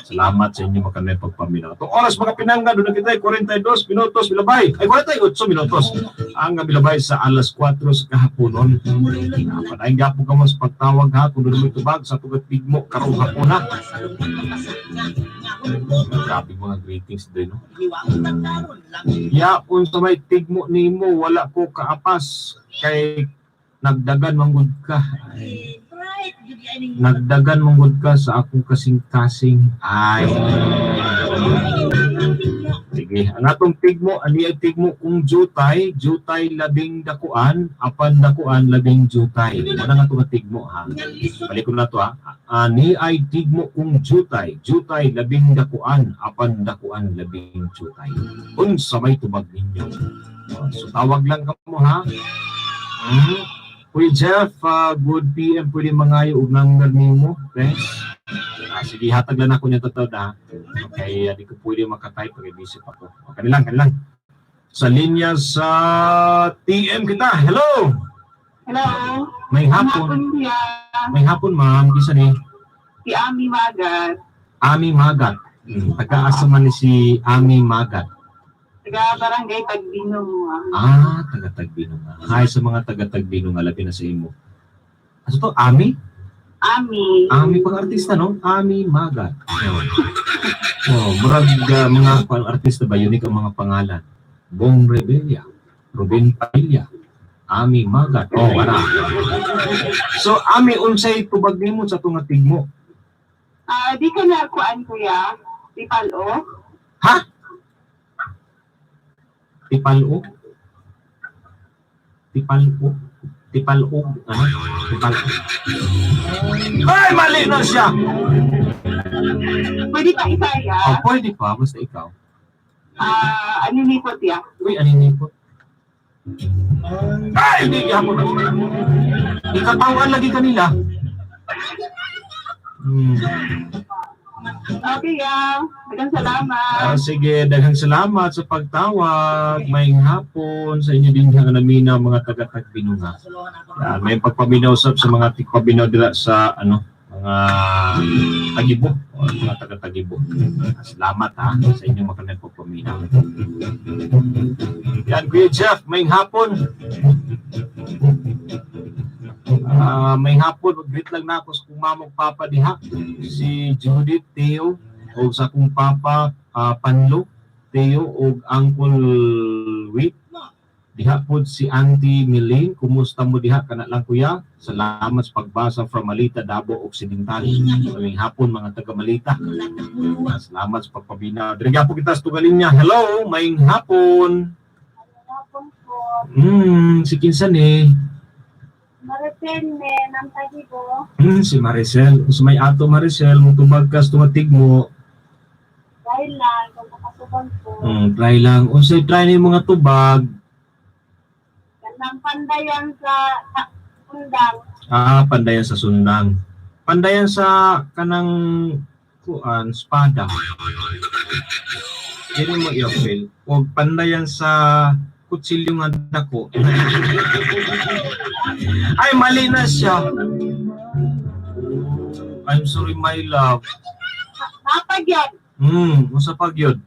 Salamat sa inyo makanay pagpaminaw. Itong oras mga pinangga, doon na kita ay 42 minutos bilabay. Ay, 48 minutos. Ang bilabay sa alas 4 sa kahaponon. Panayin gapo ka mo sa pagtawag ha. Kung doon mo tubag sa tugat pigmo karong hapon ha. Grabe mga greetings doon. No? Yaon sa may tigmo nimo wala ko kaapas kay nagdagan manggod ka. Ay, nagdagan manggod ka sa akong kasing-kasing. Ay. Sige, ang atong tigmo, ani ang tigmo kung jutay, jutay labing dakuan, apan dakuan labing jutay. Wala nga itong tigmo ha. Balik ko na to ha. Ani ay tigmo kung jutay, jutay labing dakuan, apan dakuan labing jutay. Unsa may tubag ninyo. So tawag lang kamo ha. Kuya Jeff, good PM, pwede mangayo og number nimo. Thanks. Ah, sige, hatag lang ako niya totoo ha. Okay, di ko pwede makatype pag busy pa ko. Okay lang, kanilang. Sa linya sa TM kita. Hello! Hello. May hapon. Hapon siya. May hapon, ma'am. Kisa ni Si Ami Magat. Ami Magat. Taga-asa man ni si Ami Magat. Taga Barangay Tagbino. Ah, taga-Tagbino nga. Hi sa mga taga-Tagbino nga, labi na sa imo. Ano to? Ami? Ami. Ami pang artista, no? Ami Magat. Ayun. Oh, murag mga pang artista ba, unique ang mga pangalan. Bong Revilla, Ruben Padilla, Ami Magat. Oh, wala. So, Ami, unsay tubag nimo sa tunga tigmo? Ah, di ka na kuan kuya. Di palo. Ha? Tipalo? Tipalo? Tipalo? Ano? Tipalo? Ay, mali na siya! Pwede pa isa ya. Oh, pwede pa, basta ikaw. Ah, ano ni po tiya? Uy, aninipot. Ay, hindi gihapon na. Ikatawan lagi kanila. Okay ya. Daghang salamat. Ah, sige, daghang salamat sa pagtawag. May hapon sa inyo din nga namina mga taga-Tagbinunga. Yan, may pagpaminaw sab sa mga tigpaminaw dila sa ano, mga tagibo o mga taga-tagibo. Salamat ha sa inyong makanang pagpaminaw. Yan, Kuya Jeff, may hapon. Ah, may hapon, mag-greet lang na ako sa kong mama ug papa diha. Si Judith Teo o sa akong papa Panlo Teo og Uncle Wit. Diha pod si Auntie Milene, kumusta mo diha kana lang kuya? Salamat sa pagbasa from Malita, Davao Occidental. Maraming hapon mga taga Malita. Salamat sa pagpabina. Diri po kita sa tugalin niya. Hello, maing hapon. Hapon po. Si kinsa ni? Maricel me, Nantagibo. Si Maricel. Unsa may ato, Maricel, mo tubag kas tumatig mo. Dahil lang, kung makasubag ko. Try lang. Unsay try ni mga tubag? Gandang pandayan sa undang. Ah, pandayan sa sundang. Pandayan sa kanang kuan, espada. Dili mo i-feel. O pandayan sa kutsilyo nga dako. Ay, mali na siya. I'm sorry, my love. Napag yun. Unsa pag yun?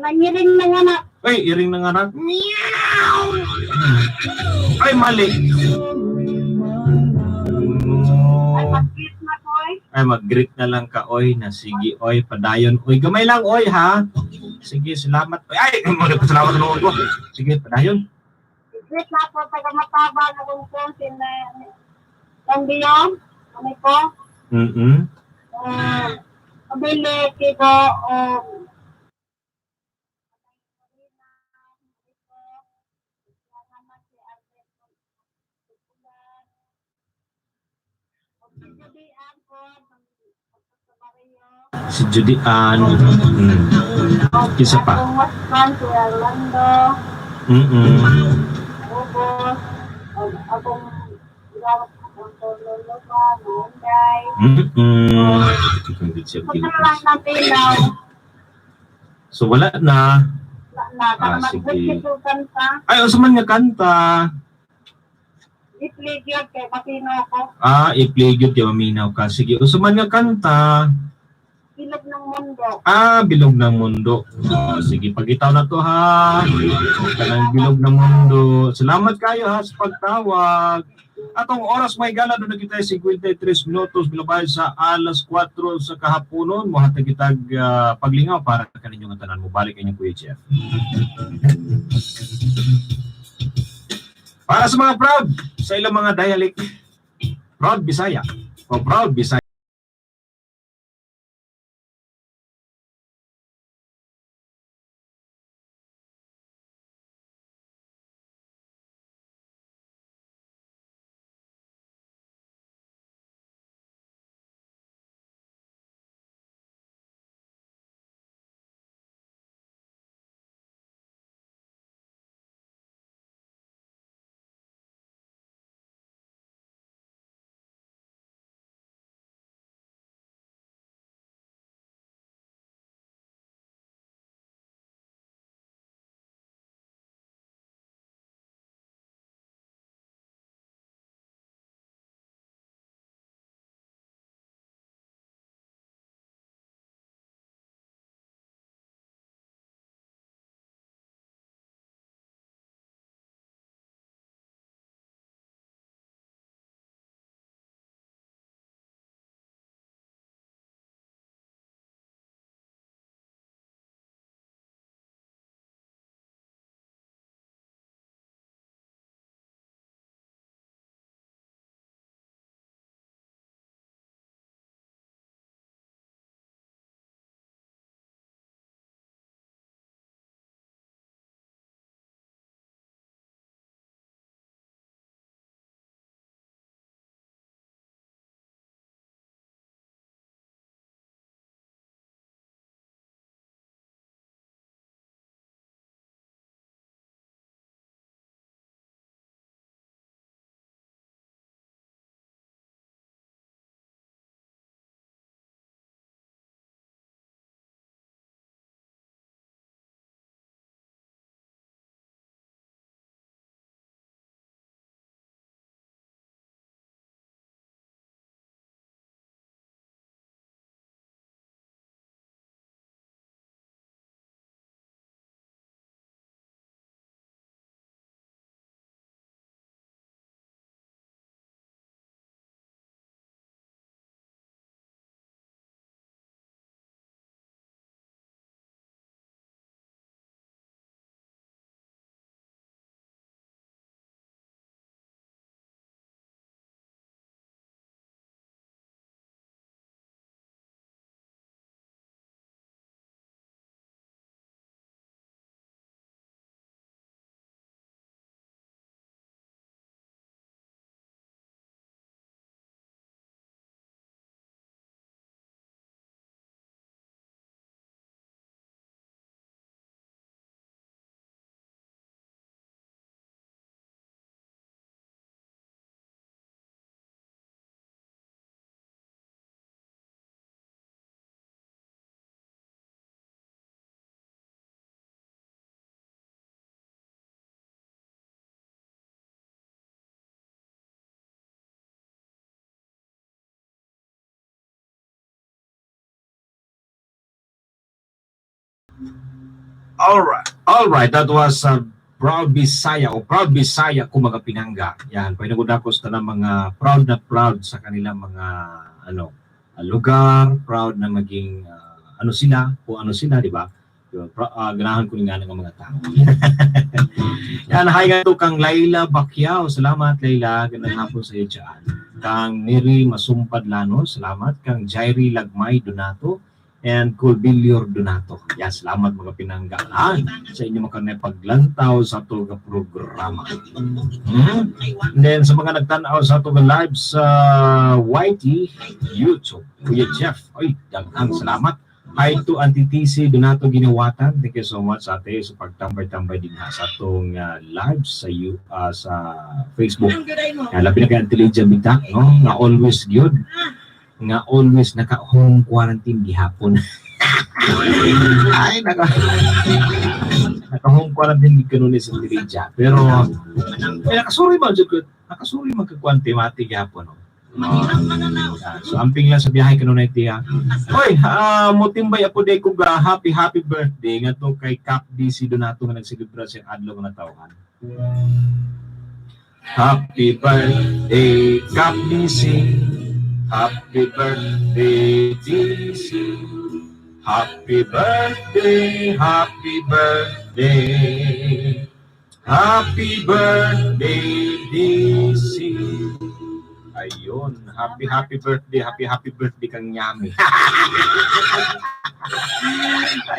Nangiring ng anak. Ay, iring na nga na. Meow! Ay, mali. Ay, No. mag-greet na ko eh. Ay, mag-greet na lang ka, oy, na sige, oy, padayon, oy, gamay lang, oy, ha? Sige, salamat. Oy, ay, muna ko salamat na ko. Sige, padayon. Greet na po taga Mataba na kung kung na Lambiyon. Ano ko? Abili, Kibo, Si Judy Ann. Isa pa. Akong waspan, si Arlando, Ubos, akong akong lolo pa, Manday. Punta lang ng Pilaw. So, wala na. Na, na, Ah, ah, sige. sige. Kanta. Ay, unsa man nga kanta? I-play yun kay Matino ko. Ah, i-play gyud kay maminaw ka. Sige, unsa man nga kanta? Bilog ng mundo. Ah, bilog ng mundo. Ah, sige, pagitaw na to ha. Kanang bilog ng mundo. Salamat kayo ha sa pagtawag. Atong oras may gala doon na kita 53 minutos bilabay sa alas 4 sa kahaponon. Mohatag kitag paglingaw para kaninyo nga tanan. Mobalik inyong Kuya Jeff. Para sa mga proud sa ilang mga dialect, proud Bisaya o proud Bisaya. Alright. Alright, that was Proud Bisaya o Proud Bisaya ko, mga pinangga. Yan, pinagudakos ta ng mga proud na proud sa kanilang mga ano lugar, proud na maging ano sila, kung ano sila, di ba? Yun, ganahan ko nga ng mga tao. Yan, hi nga to kang Laila Bakyao. Salamat, Laila. Gandang hapon sa iyo dyan. Kang Neri Masumpad Lano. Salamat. Kang Jairi Lagmay Donato and Colbilior Donato. Yan, salamat, mga pinangga, sa inyo mga paglantaw sa ato nga programa. And then sa mga nagtanaw sa ato nga live sa YT YouTube, Kuya Jeff, ay, daghang salamat. Hi to Auntie TC Donato Ginawatan. Thank you so much, ate, sa pagtambay-tambay din ha sa atong live sa Facebook. Ang gaday mo. Kaya labi na kay Auntie Lydia Bitak, no? Nga always good. Nga always naka-home quarantine gihapon. Ay, naka home quarantine gid kanunay sa Auntie Lydia. Pero eh, nakasuri man jud ko. Nakasuri man kag kwante mati gihapon, no? Mahirap mananaw. Ah, so amping lang sa biyahe kanunay, tiya. Hoy, motimbay ako day ko ga happy happy birthday ngadto kay Cap DC Donato nga nagselebra siyang adlaw nga natawhan. Happy birthday, Cap DC. Happy birthday, DC. Happy birthday, happy birthday. Happy birthday, DC. Ayun, happy happy birthday, happy happy birthday kang Yami.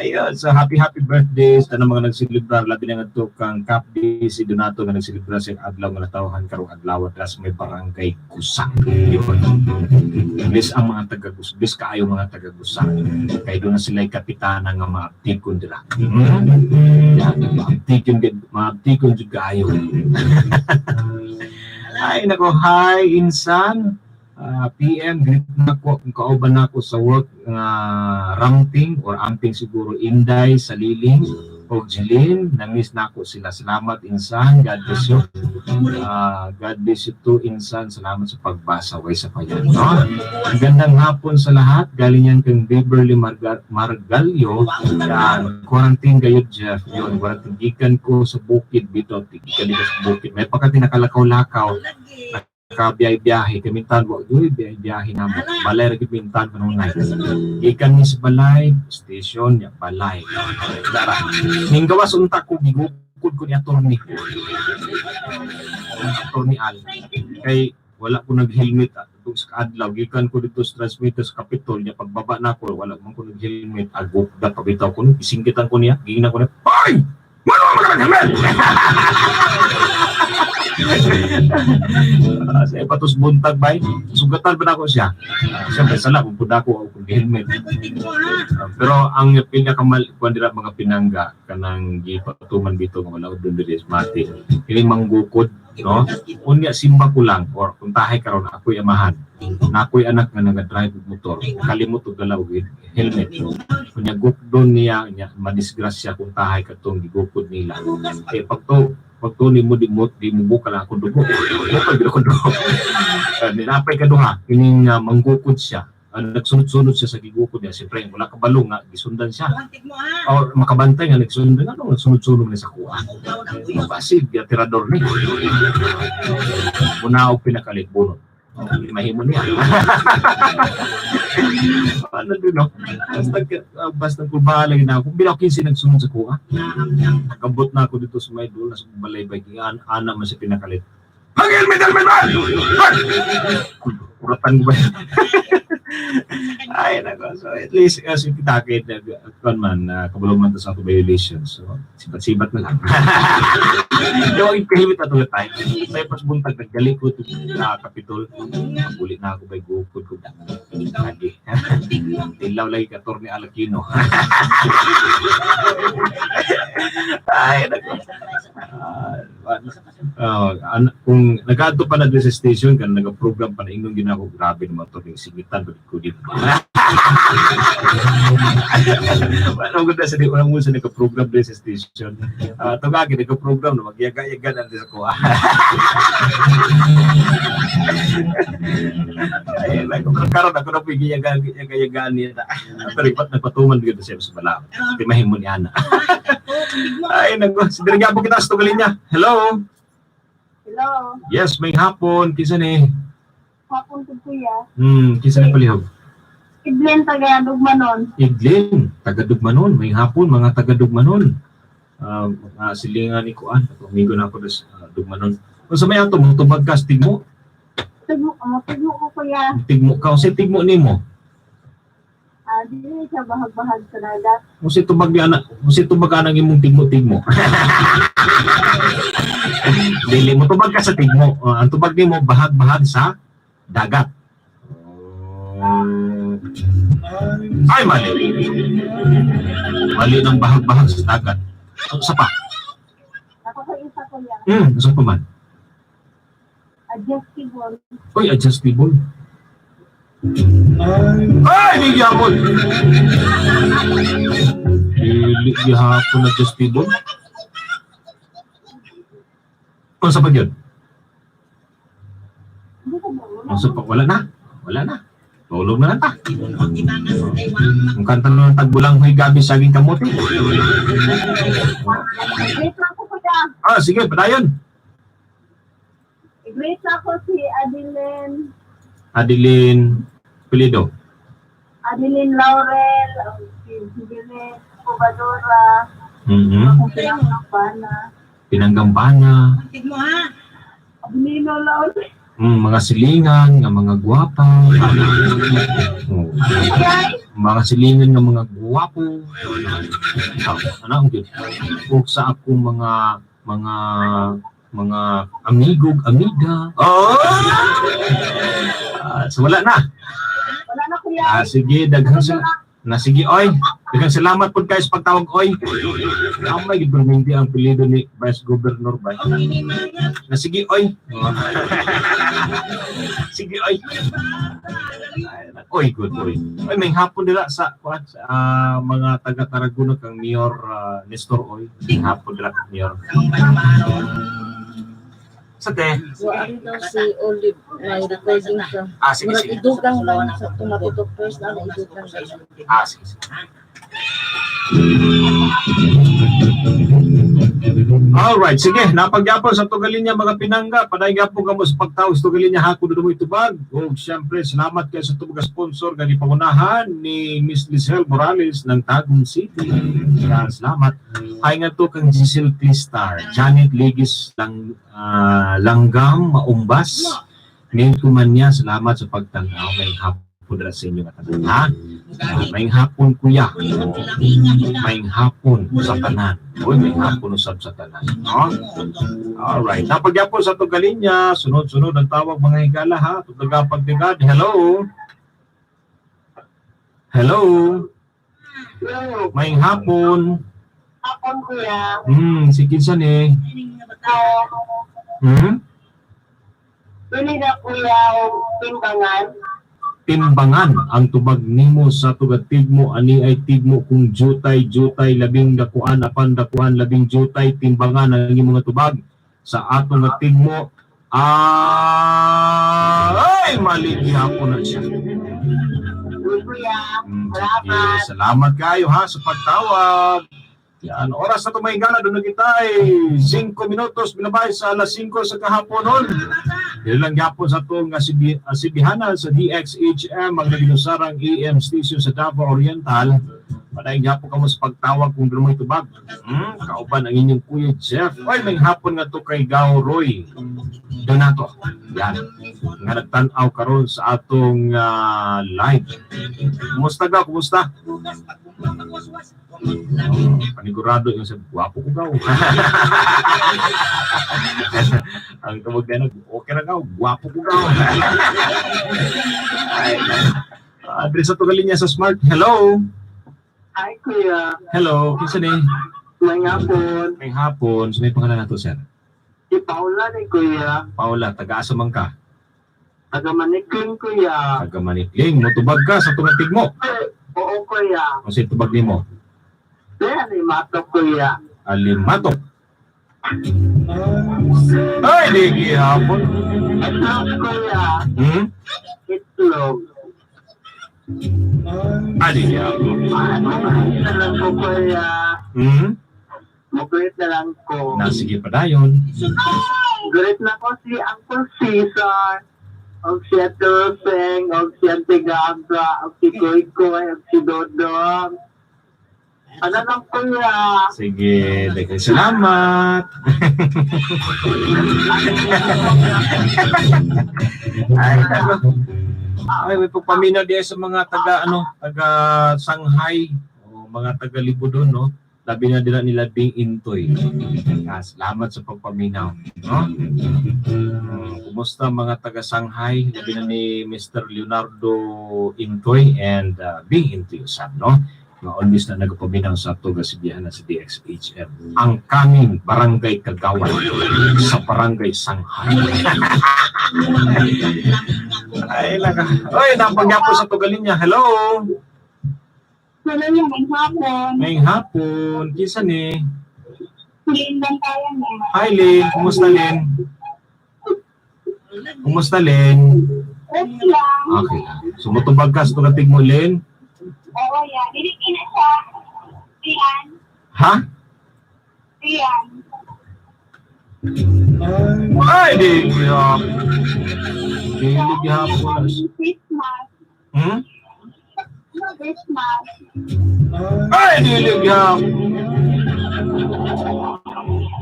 Ayun, so happy happy birthday sa tanang mga nagselebrar, labi na ngadto kang Cap DC Donato nga nagselebrar sa adlaw nga natawhan karong adlaw sa may barangay Gusa. Yun. Bless ang mga taga-Gusa, bless kaayo mga taga-Gusa. Kay doon na sila kapitana nga maaptikon dira. Yan, maaptikon gid, maaptikon jud kaayo. Ay nako, hi insan. PM, greet na ko kung kauban na ako sa work nga ramping or amping siguro Inday, Saliling o Jeline. Na-miss na ako sila. Salamat, insan. God bless you. God bless you too, insan. Salamat sa pagbasa. Way sa payan. No? Magandang hapon sa lahat. Galing yan kang Beverly Margalio. Yan. Quarantine kayo, Jeff. Yun, quarantine. Gikan ko sa bukid bito. Gikan dito sa bukid. May pagka nakalakaw-lakaw. Lagi. Nakabiyahe-biyahe. Kamintan, wa uy, biyahe-biyahe na mo. Balay, ra gid mintan kanunay. Gikan ni sa balay, station, ya, balay. Dara. Ning gawas unta ko, gigukod ko ni attorney. Attorney Al. Kay wala ko nag-helmet at sa adlaw gikan ko dito sa transmitter sa Capitol niya, pagbaba na ko wala man ko nag-helmet, agok da pabitaw ko, isinggitan ko niya, giingnan ko niya, "Ay, wala man ka nag-helmet!" Sa ipatos buntag bay, sugatan pa na ako siya. Siyempre sala kung pud ako ako helmet. Pero ang pinakamal kuan dira, mga pinangga, kanang gipatuman bito nga wala doon diri sa mati kini manggukod, no? Unya simba ko lang or kung tahay karon ako'y amahan na ako'y anak nga naga-drive og motor, kalimot og dala og helmet, unya gukdon niya, nya madisgrasya kung tahay katong gigukod nila, eh pagto nimo di mo bukal ako dugo, bukal gid ako dugo. Ninapay ka duha kining manggukod siya. Nagsunod-sunod siya sa gigukod niya. Siyempre wala kabalo nga gisundan siya or makabantay nga nagsunod, ano, nagsunod-sunod na sa kuha. Basig tirador ni muna og pinakalit bunot. Oh, mahimo niya. Ano din, no? Basta kulbahan lagi na ako. Bilaw 15 nagsunod sa kuha. Nakabot na ako dito sa may duol na sa balay bay. Ana man sa pinakalit. Mag-helmet, helmet ba? Kuratan ko ba? Ay, nako. So, at least, as yung kitakit, kuan man, kabalo man to sa ato violation. So, sibat-sibat na lang. Yung ipahimit na tuloy tayo. Sa ipas buntag, naggali ko ito na Kapitol. Uli na ako by gukod ko. Lagi. Tilaw lagi ka, Torne Alakino. Ay, nako. Kung nagaadto pa na diri sa station kan nagaprogram pa na ingon gyud ako, grabe naman to ning singitan ba ko dito. Wala ko sa di wala mo sa nagaprogram diri sa station. Tungagi nagaprogram na magyaga-yaga na diri sa kuha. Ay, like, karon ako na po giyaga-yagaan niya. Pero ipat nagpatuman gyud siya sa bala. Timahin mo ni ana. Ay, naku. Sige po kita sa tugalin niya. Hello? Hello. Yes, may hapon. Kisa ni? Hapon po, kuya. Kisa ni palihog? Idlen taga Dugmanon. Iglin, taga-Dugmanon. May hapon, mga taga-Dugmanon. Mga silingan ni Kuan. Amigo na ako des Dugmanon. Kung sa may ato, mong tubag ka, tigmo. Tigmo, tigmo ko, kuya. Tigmo ka. Unsay tigmo nimo? Dili siya bahag-bahag sa dagat. Unsay tubag ni ana? Unsay tubag anang imong tigmo-tigmo? Dili mo tubag ka sa tigmo. Ang tubag nimo bahag-bahag sa dagat. Ay, mali. Mali ng bahag-bahag sa dagat. Sa pa. Ako sa isa, kuya. Sa pa man. Adjustable. Uy, adjustable. Ay, di gyapon. Dili gihapon adjustable. Unsa pa gyud? Hindi ko ba? Unsa pa? Wala na. Wala na. Tulog na lang ta. Ang kanta na ng tagbulang huy gabi saging kamote. Great na ako, kuya. Sige, padayon. Great na ako si Adeline, Adeline Pilido. Adeline Laurel, si Jubilin Cubadora, akong pinangampana. Pinanggambana. Tigmo ha. Adelino Laurel. Mga silingan, nga mga gwapa. Oh, mga silingan nga mga gwapo. Ano ang yun? O sa akong mga amigo, amiga. Oh! So wala na. Wala na, kuya. Sige, daghang na sige oy. Daghang salamat pud kayo sa pagtawag oy. Amay gid perminti ang pilido ni Vice Governor ba. Na sige oy. Sige oy. Oy, good oy. Oy, may hapon dira sa kuan sa mga taga Tarragona kang Mayor Nestor oy. May hapon dira kang Mayor. Sa te. Waan daw si Olive, may recording siya. Sige Murag sige. idugang lang sa tumatutok first na idugang siya. Sige sige. Alright, sige. Napagyapon sa Tugalinya mga pinangga. Paday gyapon kamo sa pagtawag sa Tugalinya hako dumo itubag. Ug siyempre salamat kayo sa tubag sponsor gani pangunahan ni Miss Lizelle Morales ng Tagum City. Yan, salamat. Hi nga to kang Giselle Clistar, Janet Ligis lang Langgam Maumbas. Ngayon kumanya, salamat sa pagtanaw ngayong hapon dira sa inyo nga tanan. Ha? Maayong hapon kuya. Maayong hapon sa tanan. Uy, maayong hapon usab sa tanan. No? Alright. Napagyapon sa Tugalinya. Sunod-sunod ang tawag mga higala ha. Tugagapag ni God. Hello. Hello. Maayong hapon. Hapon, kuya. Si Kinsan eh. Dili na, kuya, timbangan. Timbangan ang tubag nimo sa tugatig mo ani ay tigmo kung jutay jutay labing dakuan apan dakuan labing jutay timbangan ang imong mga tubag sa atong nga tigmo. Ay, mali gihapon na siya. Kuya. Sige, salamat kayo ha sa pagtawag. Yan, oras na tumahinga doon na kita ay 5 minutos binabay sa alas 5 sa kahaponon. Dili lang gyapon sa atong sibihanan sa DXHM ang naginusarang AM station sa Davao Oriental. Padayon gyapon kamo sa pagtawag kung dumoy tubag. Kauban ang inyong Kuya Jeff. Oy, may hapon nga to kay Gao Roy Donato. Yan. Nga nagtan-aw karon sa atong live. Kumusta Gao? Kumusta? Panigurado yung sabi, gwapo ko gaw. Ang tawag na, okay na gaw, gwapo ko gaw. Ay, address sa tugalin niya sa Smart. Hello? Hi, Kuya. Hello, kinsa ni? May hapon. May hapon. So may pangalan nato, sir. Si Paula ni kuya. Paula, taga-asa man ka? Taga Manikling kuya. Taga Manikling, motubag ka sa tunga tigmo. Eh, oo kuya. Kung sa tubag nimo? Kaya ni Mato kuya. Alimatok. Ay, di gihapon. Itlog kuya. Itlog. Ay, di gihapon. Mukulit na lang ko kuya. Mukulit na lang ko. Na, sige pa dayon. Gulit na ko si Uncle Caesar. Og si Ate Roseng, og si Ate Gaga, og si Koy Koy, og si Dodong. Ano lang kuya? Sige, daghang salamat. Ay, nako. Ay, may pagpaminaw diya sa mga taga ano, taga Shanghai o mga taga Libudon, no. Labi na dila nila Bing Intoy. Ah, salamat sa pagpaminaw, no? Kumusta mga taga Shanghai? Labi na ni Mr. Leonardo Intoy and Bing Intoy usab, no? Nga always na nagpaminaw sa ato gasibihan na sa DXHM. Ang kaming barangay Kagawan sa barangay Shanghai. Ay, laka. Oy, napagyapo sa tugalin niya. Hello. Hello, yung hapon. Ngayong hapon. Kisa ni? Lindang tayo niya. Hi, Lynn. Kumusta, Lynn? Kumusta, Lynn? Okay lang. Okay lang. So, mutubag ka sa tugatig mo, Lynn? Oo, yan. Dili na siya. Rian. Ha? Rian. Ay, di gihapon. Di gihapon. Christmas. Christmas. Ay, dili gihapon.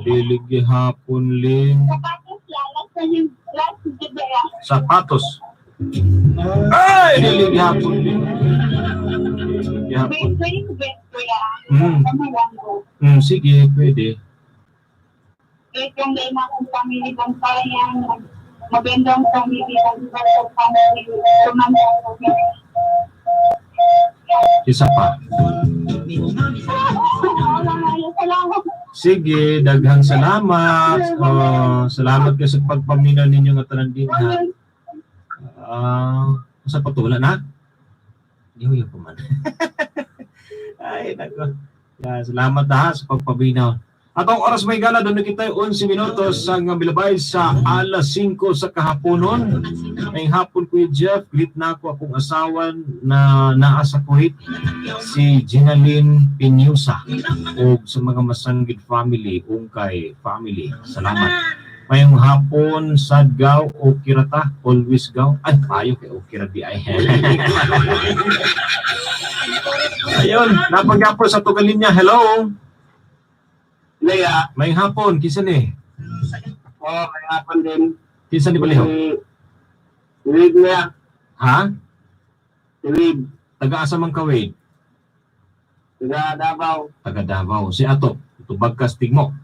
Dili gihapon, Lynn. Sapatos lang. Last na yung last na Sapatos. Ay, dili gihapon, Lynn. Dili gihapon. Wait, wait, wait, kuya. Ano lang ko. Sige, pwede. Wait, yung dahil na akong pamilya kong kaya, magandang pamilya kong family, tumanda ko. Isa pa. Wala na yun. Salamat. Sige, daghang salamat. Oh, salamat kayo sa pagpaminaw ninyo nga tanan din ha. Ah, sa patula na? Di ho pa man. Ay, nako. Yeah, salamat na ha sa pagpaminaw. Atong oras may gala doon kita 11 minutos ang milabay sa alas 5 sa kahaponon. Ngayong hapon, Kuya Jeff, greet na ako akong asawa na naa sa Kuwait, si Ginaline Pinyusa, o sa mga Masanggid family, Ungkay family. Salamat. Ngayong hapon, Sadgaw o Kirata, always gaw. Ay, payo kay Okira di ay. Ayun, napagyapon sa tugalin niya. Hello. Leia. May hapon, kisa ni? Oo, may hapon din. Kisa ni Baliho? Si Wade niya. Ha? Si Wade. Taga-asa man ka, Wade? Taga Davao. Taga Davao. Si Ato, tubag ka tigmo.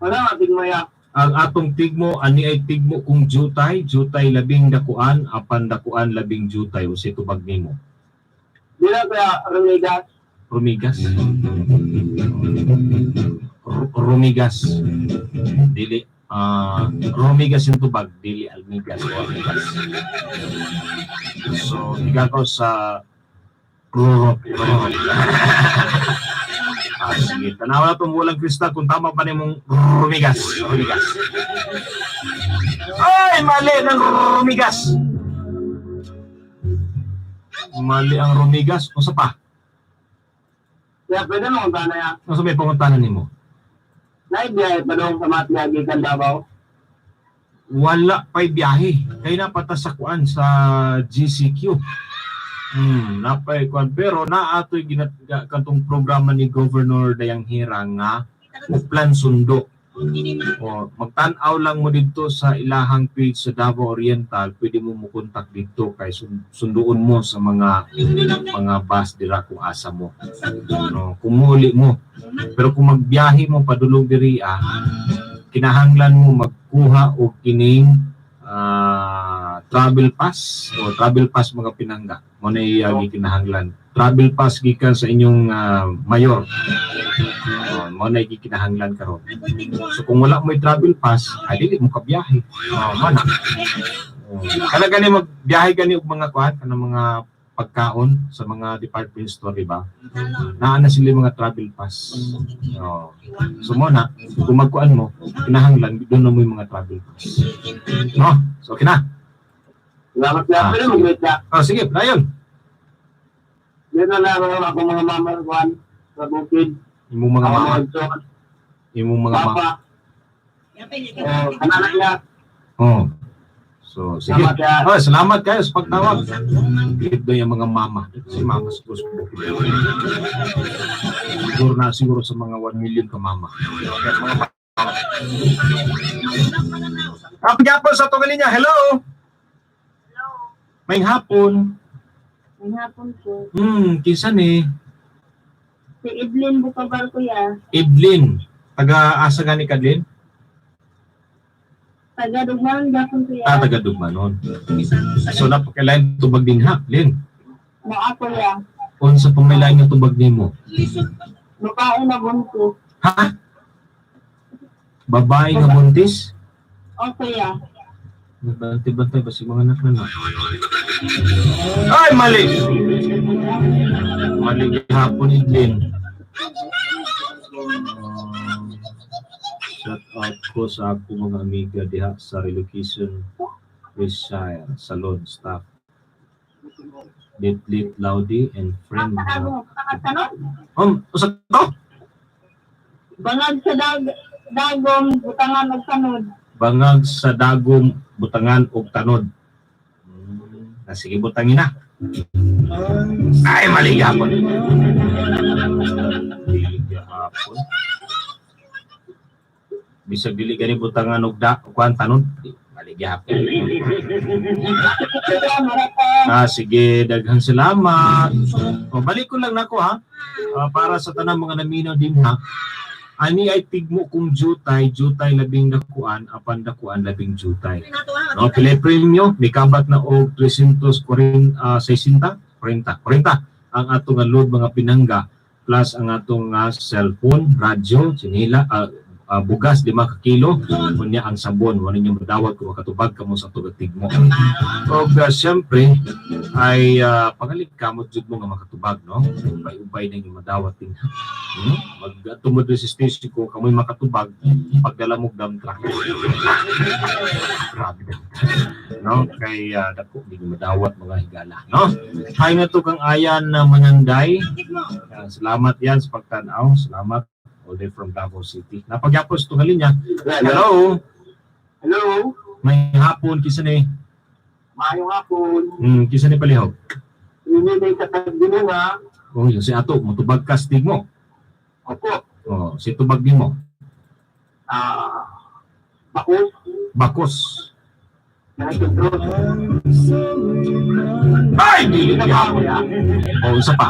Wala, matig mo ya. Ang atong tigmo, ani ay tigmo kung jutay, jutay labing dakuan, apan dakuan labing jutay, o si tubag nimo. Di na kaya Romigas. Rumigas. Rumigas. Dili rumigas yung tubag, dili almigas o almigas. So, igagaw sa rurot. Rurot. Sige, tanawa na itong walang kristal kung tama pa nimong rumigas. Rumigas. Ay, mali ng rumigas. Mali ang rumigas. Unsa pa? Kaya pwede mo kung na ya. Unsa may panguntanan nimo? Naibiyahe pa doon sa Matya gikan Davao. Wala pa'y biyahe. Kay napata sa kuan sa GCQ. Napay kuan pero naatoy ginat katong programa ni Governor Dayang Hira nga Uplan Sundo. O magtan-aw lang mo didto sa ilahang page sa Davao Oriental, pwede mo mukontak didto kay sunduon mo sa mga mga bus dira kung asa mo. No, kumuli mo. Pero kung magbiyahe mo padulong diri kinahanglan mo magkuha og kining travel pass o travel pass mga pinangga. Mo na iya gikinahanglan. Travel pass gikan sa inyong mayor. Mao na gikinahanglan karon. So kung wala mo'y travel pass, ay dili mo kabiyahe. Oh, man. Oh. Kana gani magbiyahe gani og mga kuan, kanang mga pagkaon sa mga department store, di ba? Naa na sila yung mga travel pass. Oh. So mo na, kung magkuan mo, kinahanglan doon na mo yung mga travel pass. No? So okay na. Salamat kuya. Ah, Pero sige. mag-greet na. Oh, sige, dayon. Yun na lang ako mga mama kuan sa bukid. Imong mga Ako mama, mga igsoon. imong mga mama. Papa. Oh, anak niya. Oh. So sige. Salamat kuya. Oh, salamat kayo sa pagtawag. Greet daw yung mga mama. Si mama siguro sa bukid. Siguro na siguro sa mga 1 million ka mama. Kaya mga mama. Happy hapon sa itong linya. Hello! Hello. May hapon. May hapon po. Kinsa ni? Si Edlin Bukabal, kuya. Evelyn. Taga asa gani ka, Lynn? Taga Dugman, gapon, kuya. Ah, taga Dugmanon. So napakailain tubag din ha, Lynn. Naa, kuya. Unsa pa may lain nga tubag nimo? Babae na buntis. Ha? Babae nga buntis? O, kuya. Bantay-bantay ba si mga anak na na? Ay, mali! Mali gihapon, Evelyn. Shout out ko sa ako mga amiga diha sa relocation Reshire Salon staff. Litlit Laudi and friend. Ano, pakatanon? Usa to? Bangag sa dagom, butangan og tanod. Bangag sa dagom, butangan og tanod. Sige, butangin na. Ay, mali gihapon. Mali gihapon. Bisag dili gani butangan og da kuan tanod. Mali gihapon. Kuya, marata. Ah, sige, daghang salamat. O, balik ko lang nako ha. Ah, para sa tanang mga naminaw din ha. Ani ay tigmo kung jutay, jutay labing dakuan, apan dakuan labing jutay. No, pila premyo, mikabat na og 340 60 40 40 ang atong nga load mga pinangga plus ang atong nga cellphone, radyo, sinila, bugas 5 ka kilo, unya ang sabon, wala ninyo madawat kung makatubag kamo sa atong tigmo. Og siyempre ay pangalit kamot jud mo nga makatubag, no? Ubay-ubay na inyong madawat din. Mag tumod sa station ko kamoy makatubag pagdala mo dump truck. Grabe dump truck. No, kay dako di nyo madawat mga higala, no? Hay na to kang ayan na mananday. Salamat yan sa pagtanaw. Salamat all the way from Davao City. Napagyapos tungalin niya. Hello. Hello. May hapon kisa ni. Maayong hapon. Kisa ni palihog. Ini may katagdinunga. Oh, yun si ato motubag ka mo. Opo. Oh, si tubag nimo. Ah, bakos. Bakos. Nakikidros. Ay, dili Isa pa, gihapon. kuya. Oh, isa pa.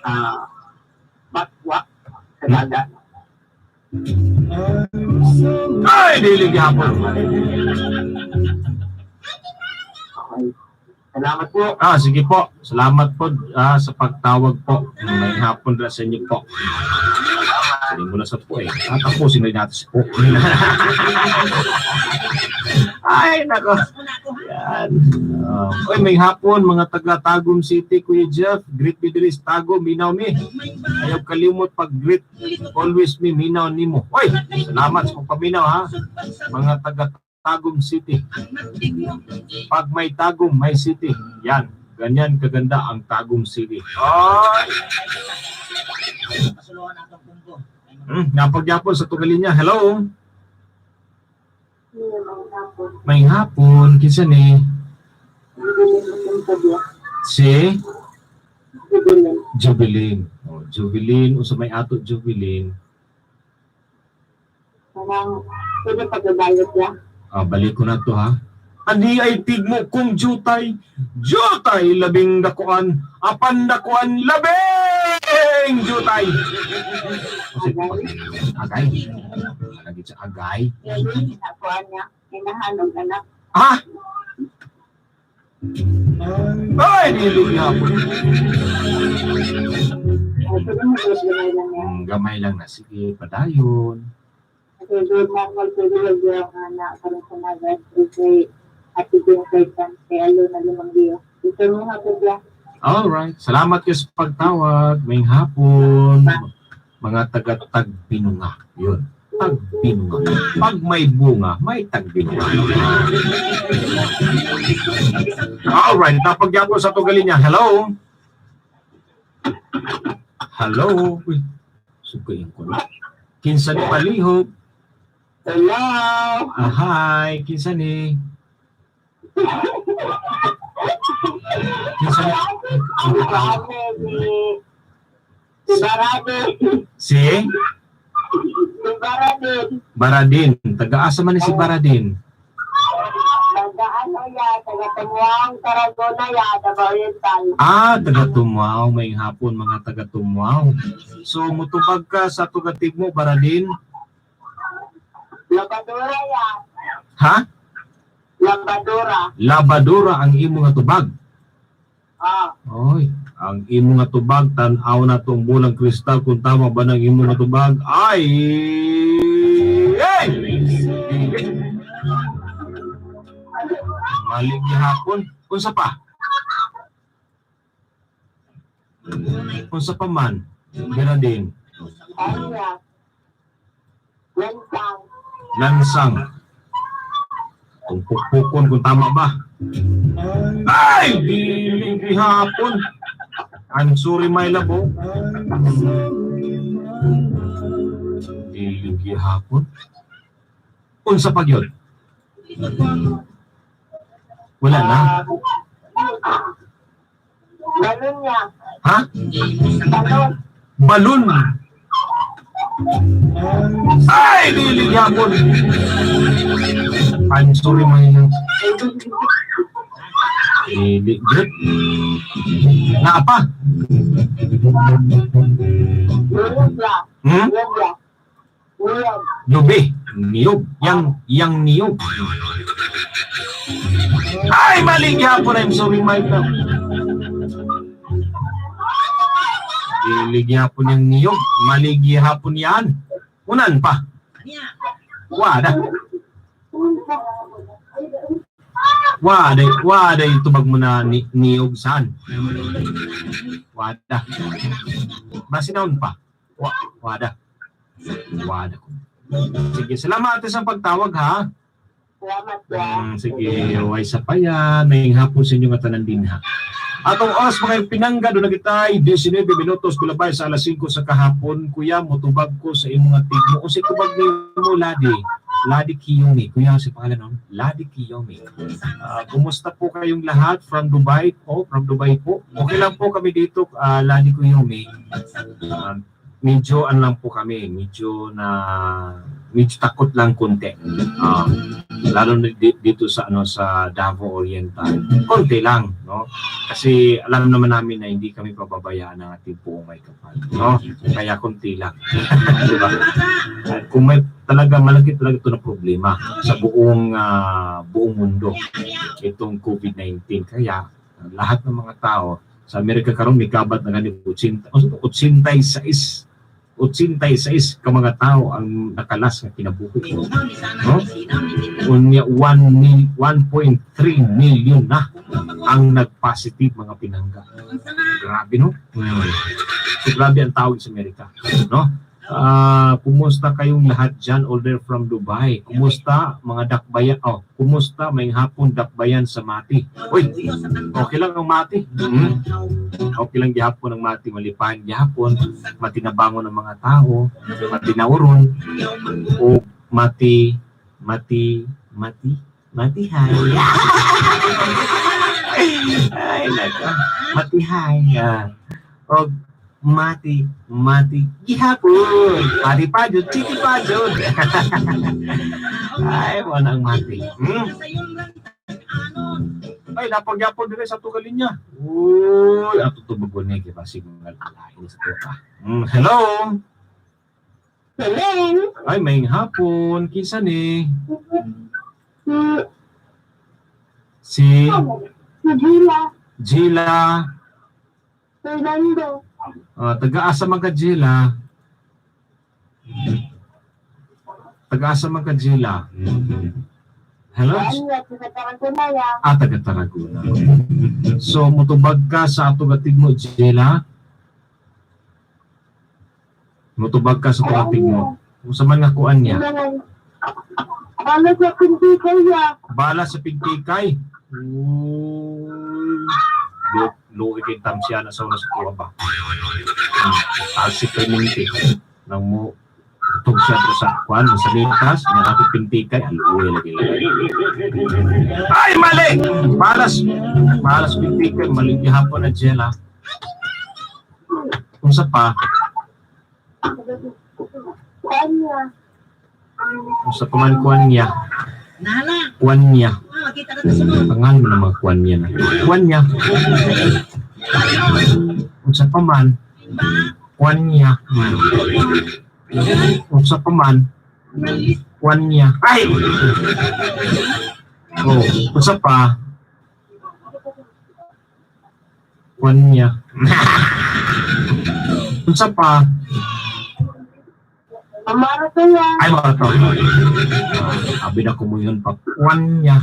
Ah, bakwa. Sa dagat. Ay, dili gihapon. Okay. Salamat po. Ah, sige po. Salamat po sa pagtawag po. May hapon na sa inyo po. Sige mo na sa po eh. Tatapusin na natin si po. Ay, nako. Yan. Oy, may hapon mga taga Tagum City, Kuya Jeff. Greet me diri sa Tagum, minaw mi. Ayaw kalimot pag greet. Always me minaw nimo. Oy, salamat sa pagpaminaw ha. Mga taga Tagum City. Pag may Tagum, may city. Yan. Ganyan kaganda ang Tagum City. Ay! Napagyapon sa tungalin niya. Hello? May hapon. Kinsa ni? Si? Jubilin. Oh, Jubilin. Usa may ato Jubilin. Pwede pagbabayot ya. Ah, balik ko na to ha. Ani ay tigmo kung jutay, jutay labing dakuan, apan dakuan labing jutay. Kasi, agay. Lagi sa agay. Yun, nakuha niya. Hinahanog anak. Ha? Ay, dili gihapon. Sige mo, good, gamay lang yan. Gamay lang na. Sige, padayon. Okay, good normal pwede lang yung anak karon sa nagas kay Ate Jing kay Tan kay Alo na limang diyo. Ito mo hapon ba? Alright. Salamat kayo sa pagtawag. May hapon. Mga taga-tagbinunga. Yun. Tagbinunga. Pag may bunga, may tagbinunga. Alright. Napagyapon sa tugalin niya. Hello? Hello? Uy, sugayin ko na. Kinsa ni palihog? Hello! Ah, hi. Kinsa ni? Kinsa ni? Ang tawag. Si Barade. Si? Si Barade. Baradin. Taga-asa man ni si Baradin. Taga ano ya, taga Tamuang, Tarragona ya, Davao Oriental. Ah, taga Tumao. May hapon mga taga Tumao. So, mutubag ka sa tugatib mo, Baradin. Labadora ya. Ha? Labadora. Labadora ang imo nga tubag. Ah, Oy, ang imo nga tubag, tan-aw na tong bulang kristal kung tama ba ng imo nga tubag. Ay! Hey! Mali gihapon. Unsa pa? Unsa pa man? Baradin. ano ya. Lensang. Lansang. Kung pukpukon, kung tama ba? Ay! Diling gihapon. I'm sorry, my love. Oh. Diling gihapon. Unsa pa gyud? Wala na. Ah, Balon ya. Ha? Balon. Balon. Ay! Diling gihapon. I'm sorry, my love. Dili gyud. Naa pa. Niyog ya. Hmm? Niyog ya. Niyog. Lubi. Niyog. Yang niyog. Ay, mali gyapon. I'm sorry, my love. Dili gyapon yung niyog. Mali gyapon yan. Unan pa. Wada. Wada. Wada yung tubag mo na niyog saan. Wada. Basinaon pa. Wada. Wada ko. Sige, salamat ate sa pagtawag ha. Salamat ya. Sige, way sa pa yan. May hapon sa inyo nga tanan din ha. Atong oras mga pinangga doon na kitay 19 minutos bilabay sa alas 5 sa kahapon. Kuya, mutubag ko sa imong nga tigmo. Unsay tubag nimo Ladi? Ladi Kiyomi. Kuya, si pangalan nun? Ladi Kiyomi. Ah, kumusta po kayong lahat from Dubai po? From Dubai po. Okay lang po kami dito, Ladi Kiyomi. Ah, medyo ano lang po kami, medyo na medyo takot lang konti. Ah, lalo na dito sa ano sa Davao Oriental. Konti lang, no? Kasi alam naman namin na hindi kami pababayaan ng ating poong Maykapal, no? Kaya konti lang. Di ba? At kung may talaga malaki talaga ito na problema sa buong mundo itong COVID-19. Kaya lahat ng mga tao sa Amerika karon may kabat na gani 80, 86 86 ka mga tao ang nakalas nga kinabuhi. No? Unya 1.3 million na ang nag-positive mga pinangga. Grabe no? So grabe ang tawag sa Amerika, no? Ah, kumusta kayong lahat diyan all there from Dubai? Kumusta mga dakbayan? Oh, kumusta may hapon dakbayan sa Mati? Uy, okay lang ang Mati. Okay lang gihapon ang Mati, malipahan gihapon, matinabangon ang mga tao, matinauron o mati mati mati matihay. Ay, nako. Matihay. Ah. O mati mati gihapon. Mati pa jud, chiki pa jud. Ay, wala ang mati. Ay, napagyapon dire sa tugalin niya. Uy, ato tubagon niya kay basig mga lain sa tuwa. Hello. Hello. Ay, may hapon. Kinsa ni? Si Si si Gila Gila Fernando. Ah, taga-asa man ka, Jela? Taga-asa man ka, Jela? Hello? Ano, sa na ya. Ah, taga Tarragona. So, mutubag ka sa ato gatig mo, Jela? Mutubag ka sa ato gatig mo. Unsa man nga kuan niya? Ano sa kundi kaya? Bala sa pigtikay. Uy. Luoy kay tamsiya na sa una sa kuha ba? Talsik kay munti. Nang mo tug siya dito sa kuan sa litas, nga ato pintikay, aluoy lagi lagi. Ay, mali! Balas, balas pintikay, mali gihapon na jela. Unsa pa? Kanya. Unsa pa man kuan niya? Nala, Kuan niya. ah, makita na ta sa mo. Pangal mo na mga kuan niya na. Kuan niya. Unsa pa man? Kuan niya. Unsa pa man? Kuan niya. Ay! Oh, unsa pa? Kuan niya. Unsa pa? Amara kaya. Ay, mga to. Sabi na kumuyon pa. Kuan niya.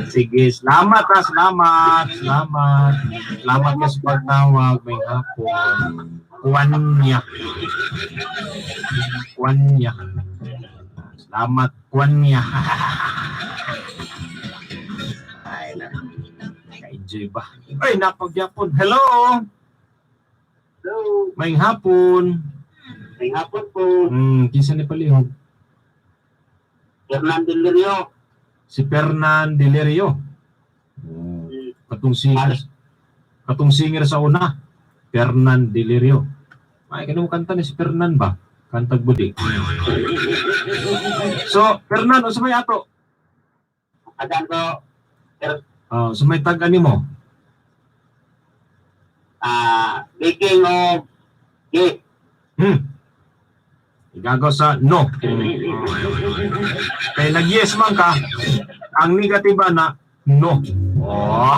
Sige, salamat ha, salamat. Salamat. Salamat ka sa pagtawag. May hapon. Kuan niya. Kuan niya. Salamat, kuan niya. Ay, na. Ka-enjoy ba? Ay, napagyapon. Hello! Hello. May hapon. May hapon po. Kinsa ni palihog? Fernando Lirio. Si Fernan Delerio. Katong singer. Katong singer sa una. Fernan Delerio. Ay, kanong kanta ni si Fernan ba? Kantag budi. So, Fernan, unsa may ato? Adan ko, Ah, sa may tag ani mo? making of yes. Igagaw sa no. Kay nag-yes man ka, ang negative na no. Oh.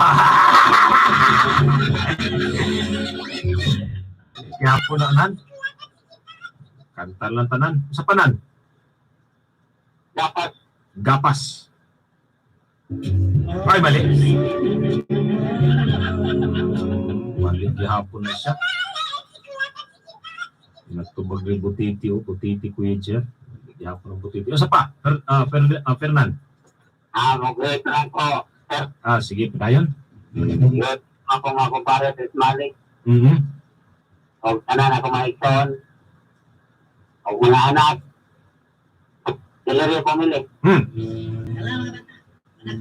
Kaya po na nan. Kanta lang tanan. Sa panan, Dapat gapas. Ay, mali. Mali gihapon na siya. Nagtubag yung butiti, oh. Butiti, Kuya Jeff. Mali gihapon ang butiti. O, sa pa, Fernan. Mag-great lang ko. Ah, sige, padayon. Good. Ako nga kumpare sa Malik. O tanan ako maikson. O mga anak. Delirio pamili.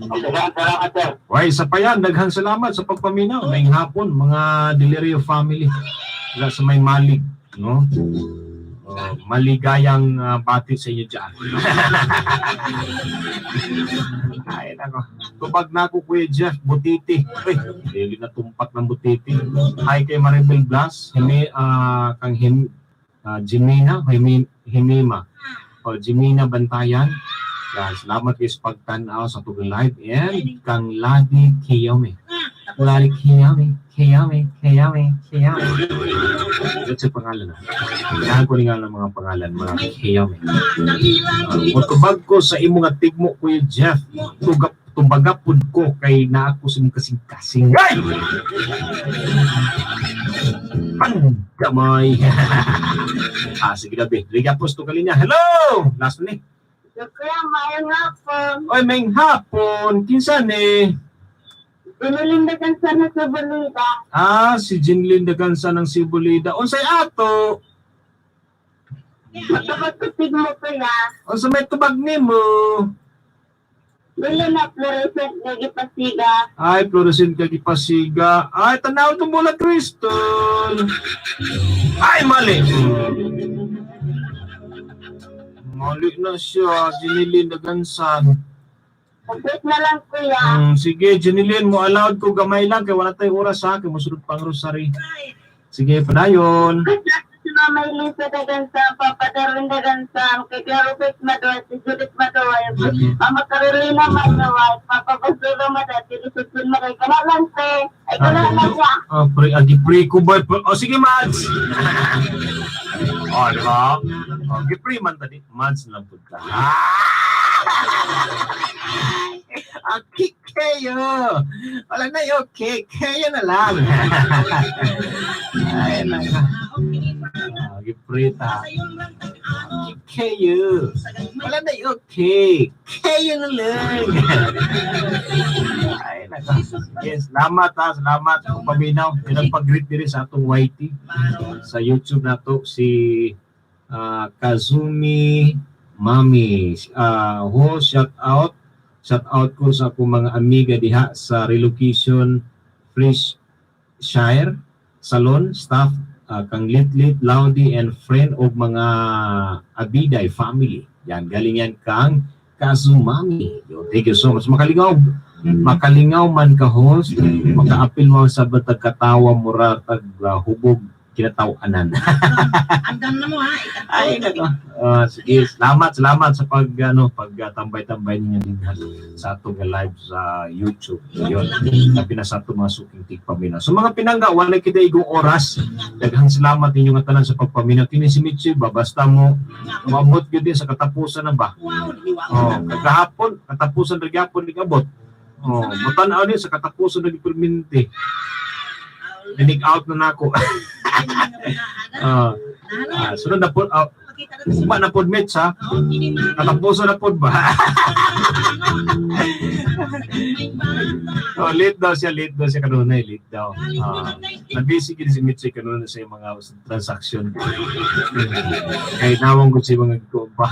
O daghang salamat, sir. Way, isa pa yan. Daghang salamat sa pagpaminaw. Ngayong hapon, mga Delirio family. Wala sa may malig, no? Oh, maligayang bati sa inyo dyan. Ay, nako. Tubag na ako, Kuya Jeff. Butiti. Uy, dili na tumpak ng butiti. Hi kay Maribel Blas. Himi, kang Jimena, Himima. O, Jimena Bantayan. Yan, salamat guys pagtanaw sa atong live and kang Ladi Kiyomi. Ladi Kiyomi, Kiyomi, Kiyomi, Kiyomi. That's yung pangalan na. Kailangan ko nga ng mga pangalan, mga Kiyomi. Mutubag ko sa imong nga tigmo, Kuya Jeff. Tugap, tumbaga pud ko kay naa ko sa imong kasing-kasing. Ay! Panggamay! Sige gabi. Liga po sa kalinya. Hello! Last na ni. Kuya, maayong hapon. Oy, may hapon. Kinsa ni? Pinilindagan sana sa balita. Ah, si Jinlin Dagansa ng Sibulida. Unsay ato? Matubag-tutig mo kuya. Unsa may tubag nimo? Dili na fluorescent nga gipasiga. Ay, fluorescent ka gipasiga. Ay, tanaw itong bola crystal. Ay, mali. Mali na siya, Jinilin Dagansan. Complete na lang kuya. Sige, Jinilin, mo allowed ko gamay lang kay wala tayong oras ha, kay mosulod pang rosary. Sige, padayon. Sa Mama Elisa Dagansan, Papa Darwin Dagansan, kay Claropet Maduay, si Judith Maduay, Mama Carolina Maduay, Papa Basuro Maduay, Tilisutun Maduay, kana lang te, ay kana lang siya. Oh, pre, ang gipre ko ba? Oh, sige, Mads. Oh, di ba? Oh, gipre man tadi. Mads lang pud ka. Ah! Okay, kayo. Wala na yung okay. Kayo na lang. Ay, nako. Ah, gipre ta. Kayo. Wala na yung okay. Kayo na lang. Ay, nako. Yes, salamat ha. Salamat kung paminaw. Pinagpag-greet diri sa atong YT sa YouTube nato si Kazumi Mami. Ho, shout out. Shout out ko sa akong mga amiga diha sa Relocation Fresh Shire Salon staff, kang Litlit, Laudi and friend og mga Abiday family. Yan, galing yan kang Kazumami. Yo, thank you so much. Makalingaw, makalingaw man ka host, makaapil mo sa batag katawa mura tag hubog kinatawanan. Andam na mo ha. Ay nako. Ah, sige, salamat, salamat sa pag ano, pag tambay-tambay ninyo din sa atong live sa YouTube. Yun. Labi na sa atong mga suking tigpaminaw. So mga pinangga, wala kita igong oras. Daghang salamat ninyo nga tanan sa pagpaminaw. Kini si Mitchie ba basta mo maabot gyud din sa katapusan na ba? Wow, di wow. Oh, kagahapon, katapusan ra gyapon ikabot. Oh, mutan-aw ni sa katapusan na giperminti. Nick out na nako. Ah, sunod na po, ugma na pod Mitch ha. Katapusan na pod ba? Oh, late daw siya kanunay, late daw. Ah, nabisi gid si Mitch kanunay sa iyang mga transaction. Kay nawong gud sa mga gikupa.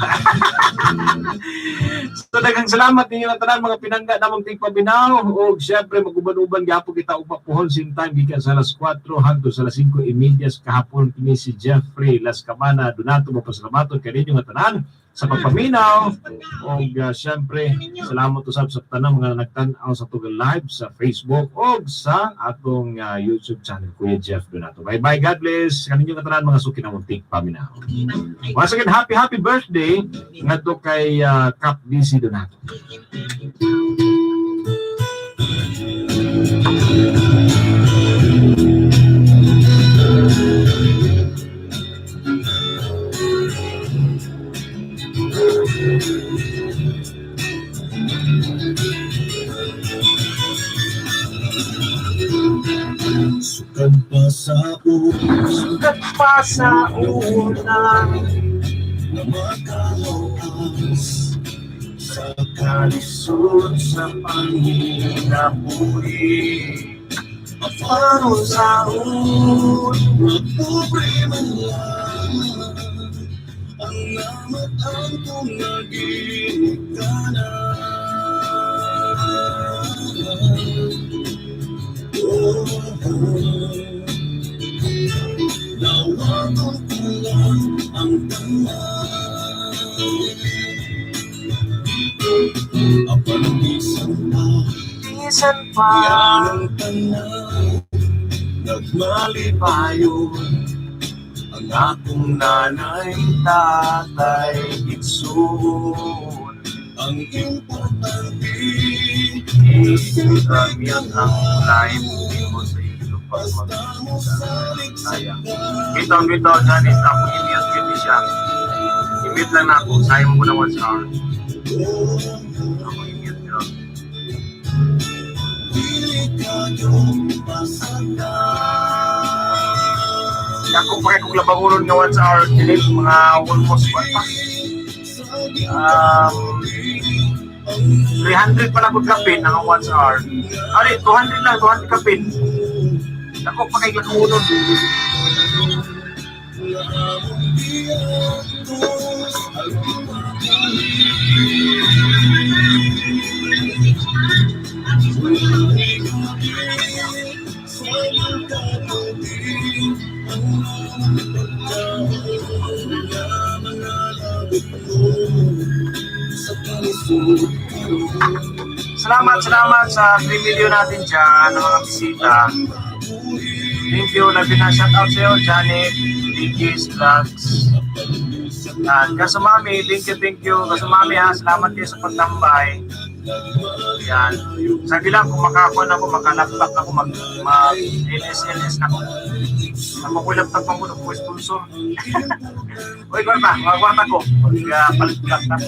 So daghang salamat ninyo na tanan mga pinangga namong tigpabinaw og syempre maguban-uban gyapon kita ugma puhon same time gikan sa alas 4 hangtod sa alas 5:30 sa kahapon kini si Jeffrey Las Camana Donato mapasalamaton kaninyo nga tanan sa pagpaminaw og syempre salamat usab sa tanang mga nagtan-aw sa atong live sa Facebook og sa atong YouTube channel Kuya Jeff Donato. Bye bye, God bless kaninyo nga tanan mga suki namong tigpaminaw. Once again, happy happy birthday ngadto kay Cap DC Donato. Sukad pa sa Sukat pa sa una na makalawas sa kalisod sa panginabuhi. Paano sa magpobre man lang ang lamat ang kong naging Oh, oh. Nawaton ko lang ang tanan. Apan bisan pa, Bisan pa yan ang tanan. Nagmalipayon ang akong nanay, tatay igsoon. Ang importante, Ramian ang live dito sa ilo pag basta mo salig sa Sayang. Bitaw, bitaw, Janice, ako i-mute yun siya. I-mute lang na ako. Sayang mo na once hour. Ako i-mute yun. Dili kayo pasada. Ako pa kung labangunon nga once hour, Philip, mga almost one pa. 300 pa lang kung kapin ang once hour. Ari, 200 lang, 200 kapin. Ako pa kay labangunon. Salamat, salamat sa 3 million natin dyan, ng mga bisita. Thank you, labi na shout out sa'yo, Janet. Ligis Vlogs. Yan, Kasumami, thank you, thank you. Kasumami ha, salamat kayo sa pagtambay. Yan. Sabi lang, kung makakuha na ako, makalaptop ako, mag LS, LS na ako. Ang ko laptop ako, nagpo-sponsor. Uy, kwarta, mga kwarta ko. Mag-palit laptop.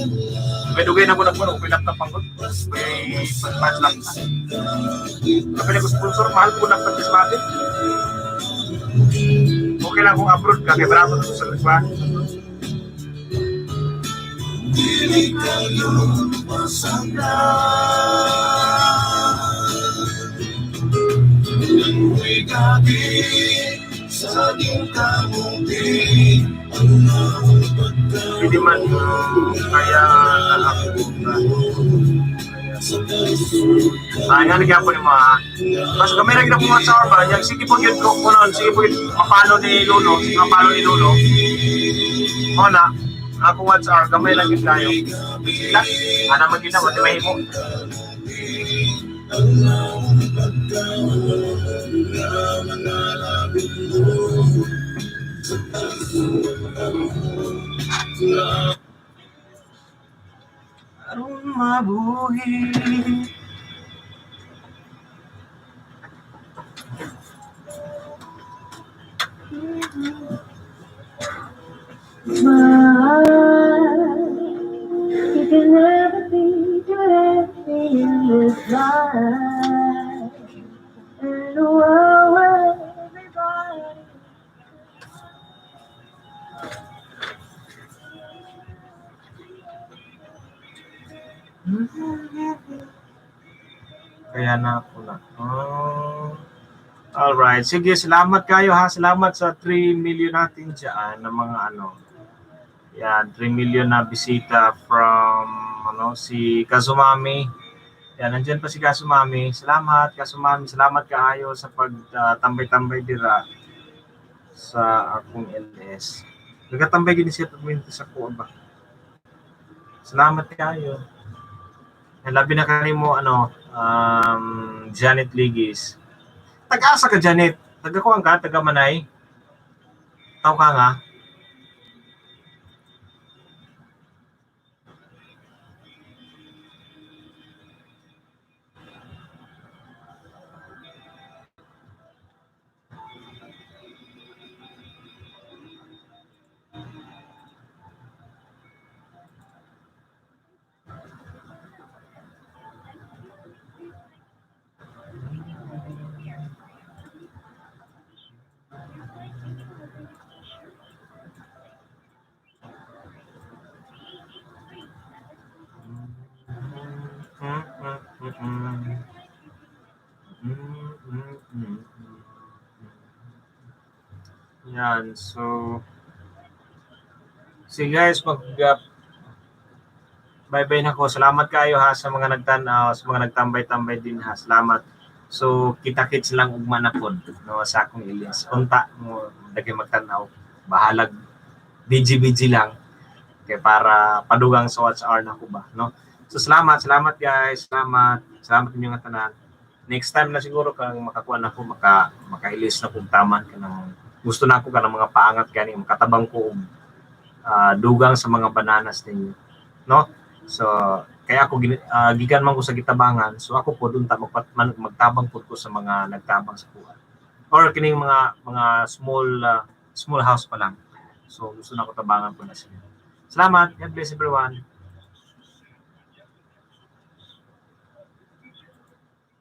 Dugay-dugay na ko nagkuha, may laptop ang ko. May pag laptop. Kapag ko sponsor, mahal ko laptop is mati. Okay lang kung abroad ka, kay barato na sa likwa. Dili kayo masangka. Langoy gabi sa aking kamuti ang akong Hindi man kaya na ako. sa kalisod. Ah, nga nagyapon ni mga. Mas kami rin na sa ba? Yang sige po yun ko kunon, sige po yun mapalo ni Lolo, sige mapalo ni Lolo. O na, ako 1 hour, gamay lang yun tayo. Sige lang, ana man kita, mati mahimo. Ang akong pagkaon na mga labit mo sa kalisod ang Aron mabuhi. You can never be too happy in this life. In a world where everybody. Kaya na ako na. Oh. Alright. Sige, salamat kayo ha. Salamat sa 3 million natin dyan na mga ano. Yan, 3 million na bisita from ano si Kazumami. Yan, nandyan pa si Kazumami. Salamat, Kazumami. Salamat kaayo sa pagtambay-tambay dira sa akong LS. Nagkatambay gini siya pag sa kuha ba. Salamat kayo. Yan, labi na kanimo ano, Janet Ligis. Taga-asa ka, Janet? Taga kuan ka? Taga Manay? Tao ka nga? Yan, so sige guys, mag bye-bye na ko. Salamat kayo ha sa mga nagtan-aw, sa mga nagtambay-tambay din ha. Salamat. So kita-kits lang ugma na pod no sa akong Elias. Unta mo dagay magtan-aw. Bahalag BG-BG lang kay para padugang sa watch hour na ko ba, no? So salamat, salamat guys, salamat. Salamat inyo nga tanan. Next time na siguro kang makakuha na ko makailis na kung taman ka ng gusto na ako ka ng mga paangat gani makatabang ko og dugang sa mga bananas ninyo, no? So kaya ako gikan man ko sa gitabangan, so ako po unta magtabang po ko sa mga nagtabang sa kuha or kining mga small small house pa lang. So gusto na ko tabangan po na sila. Salamat. God bless everyone.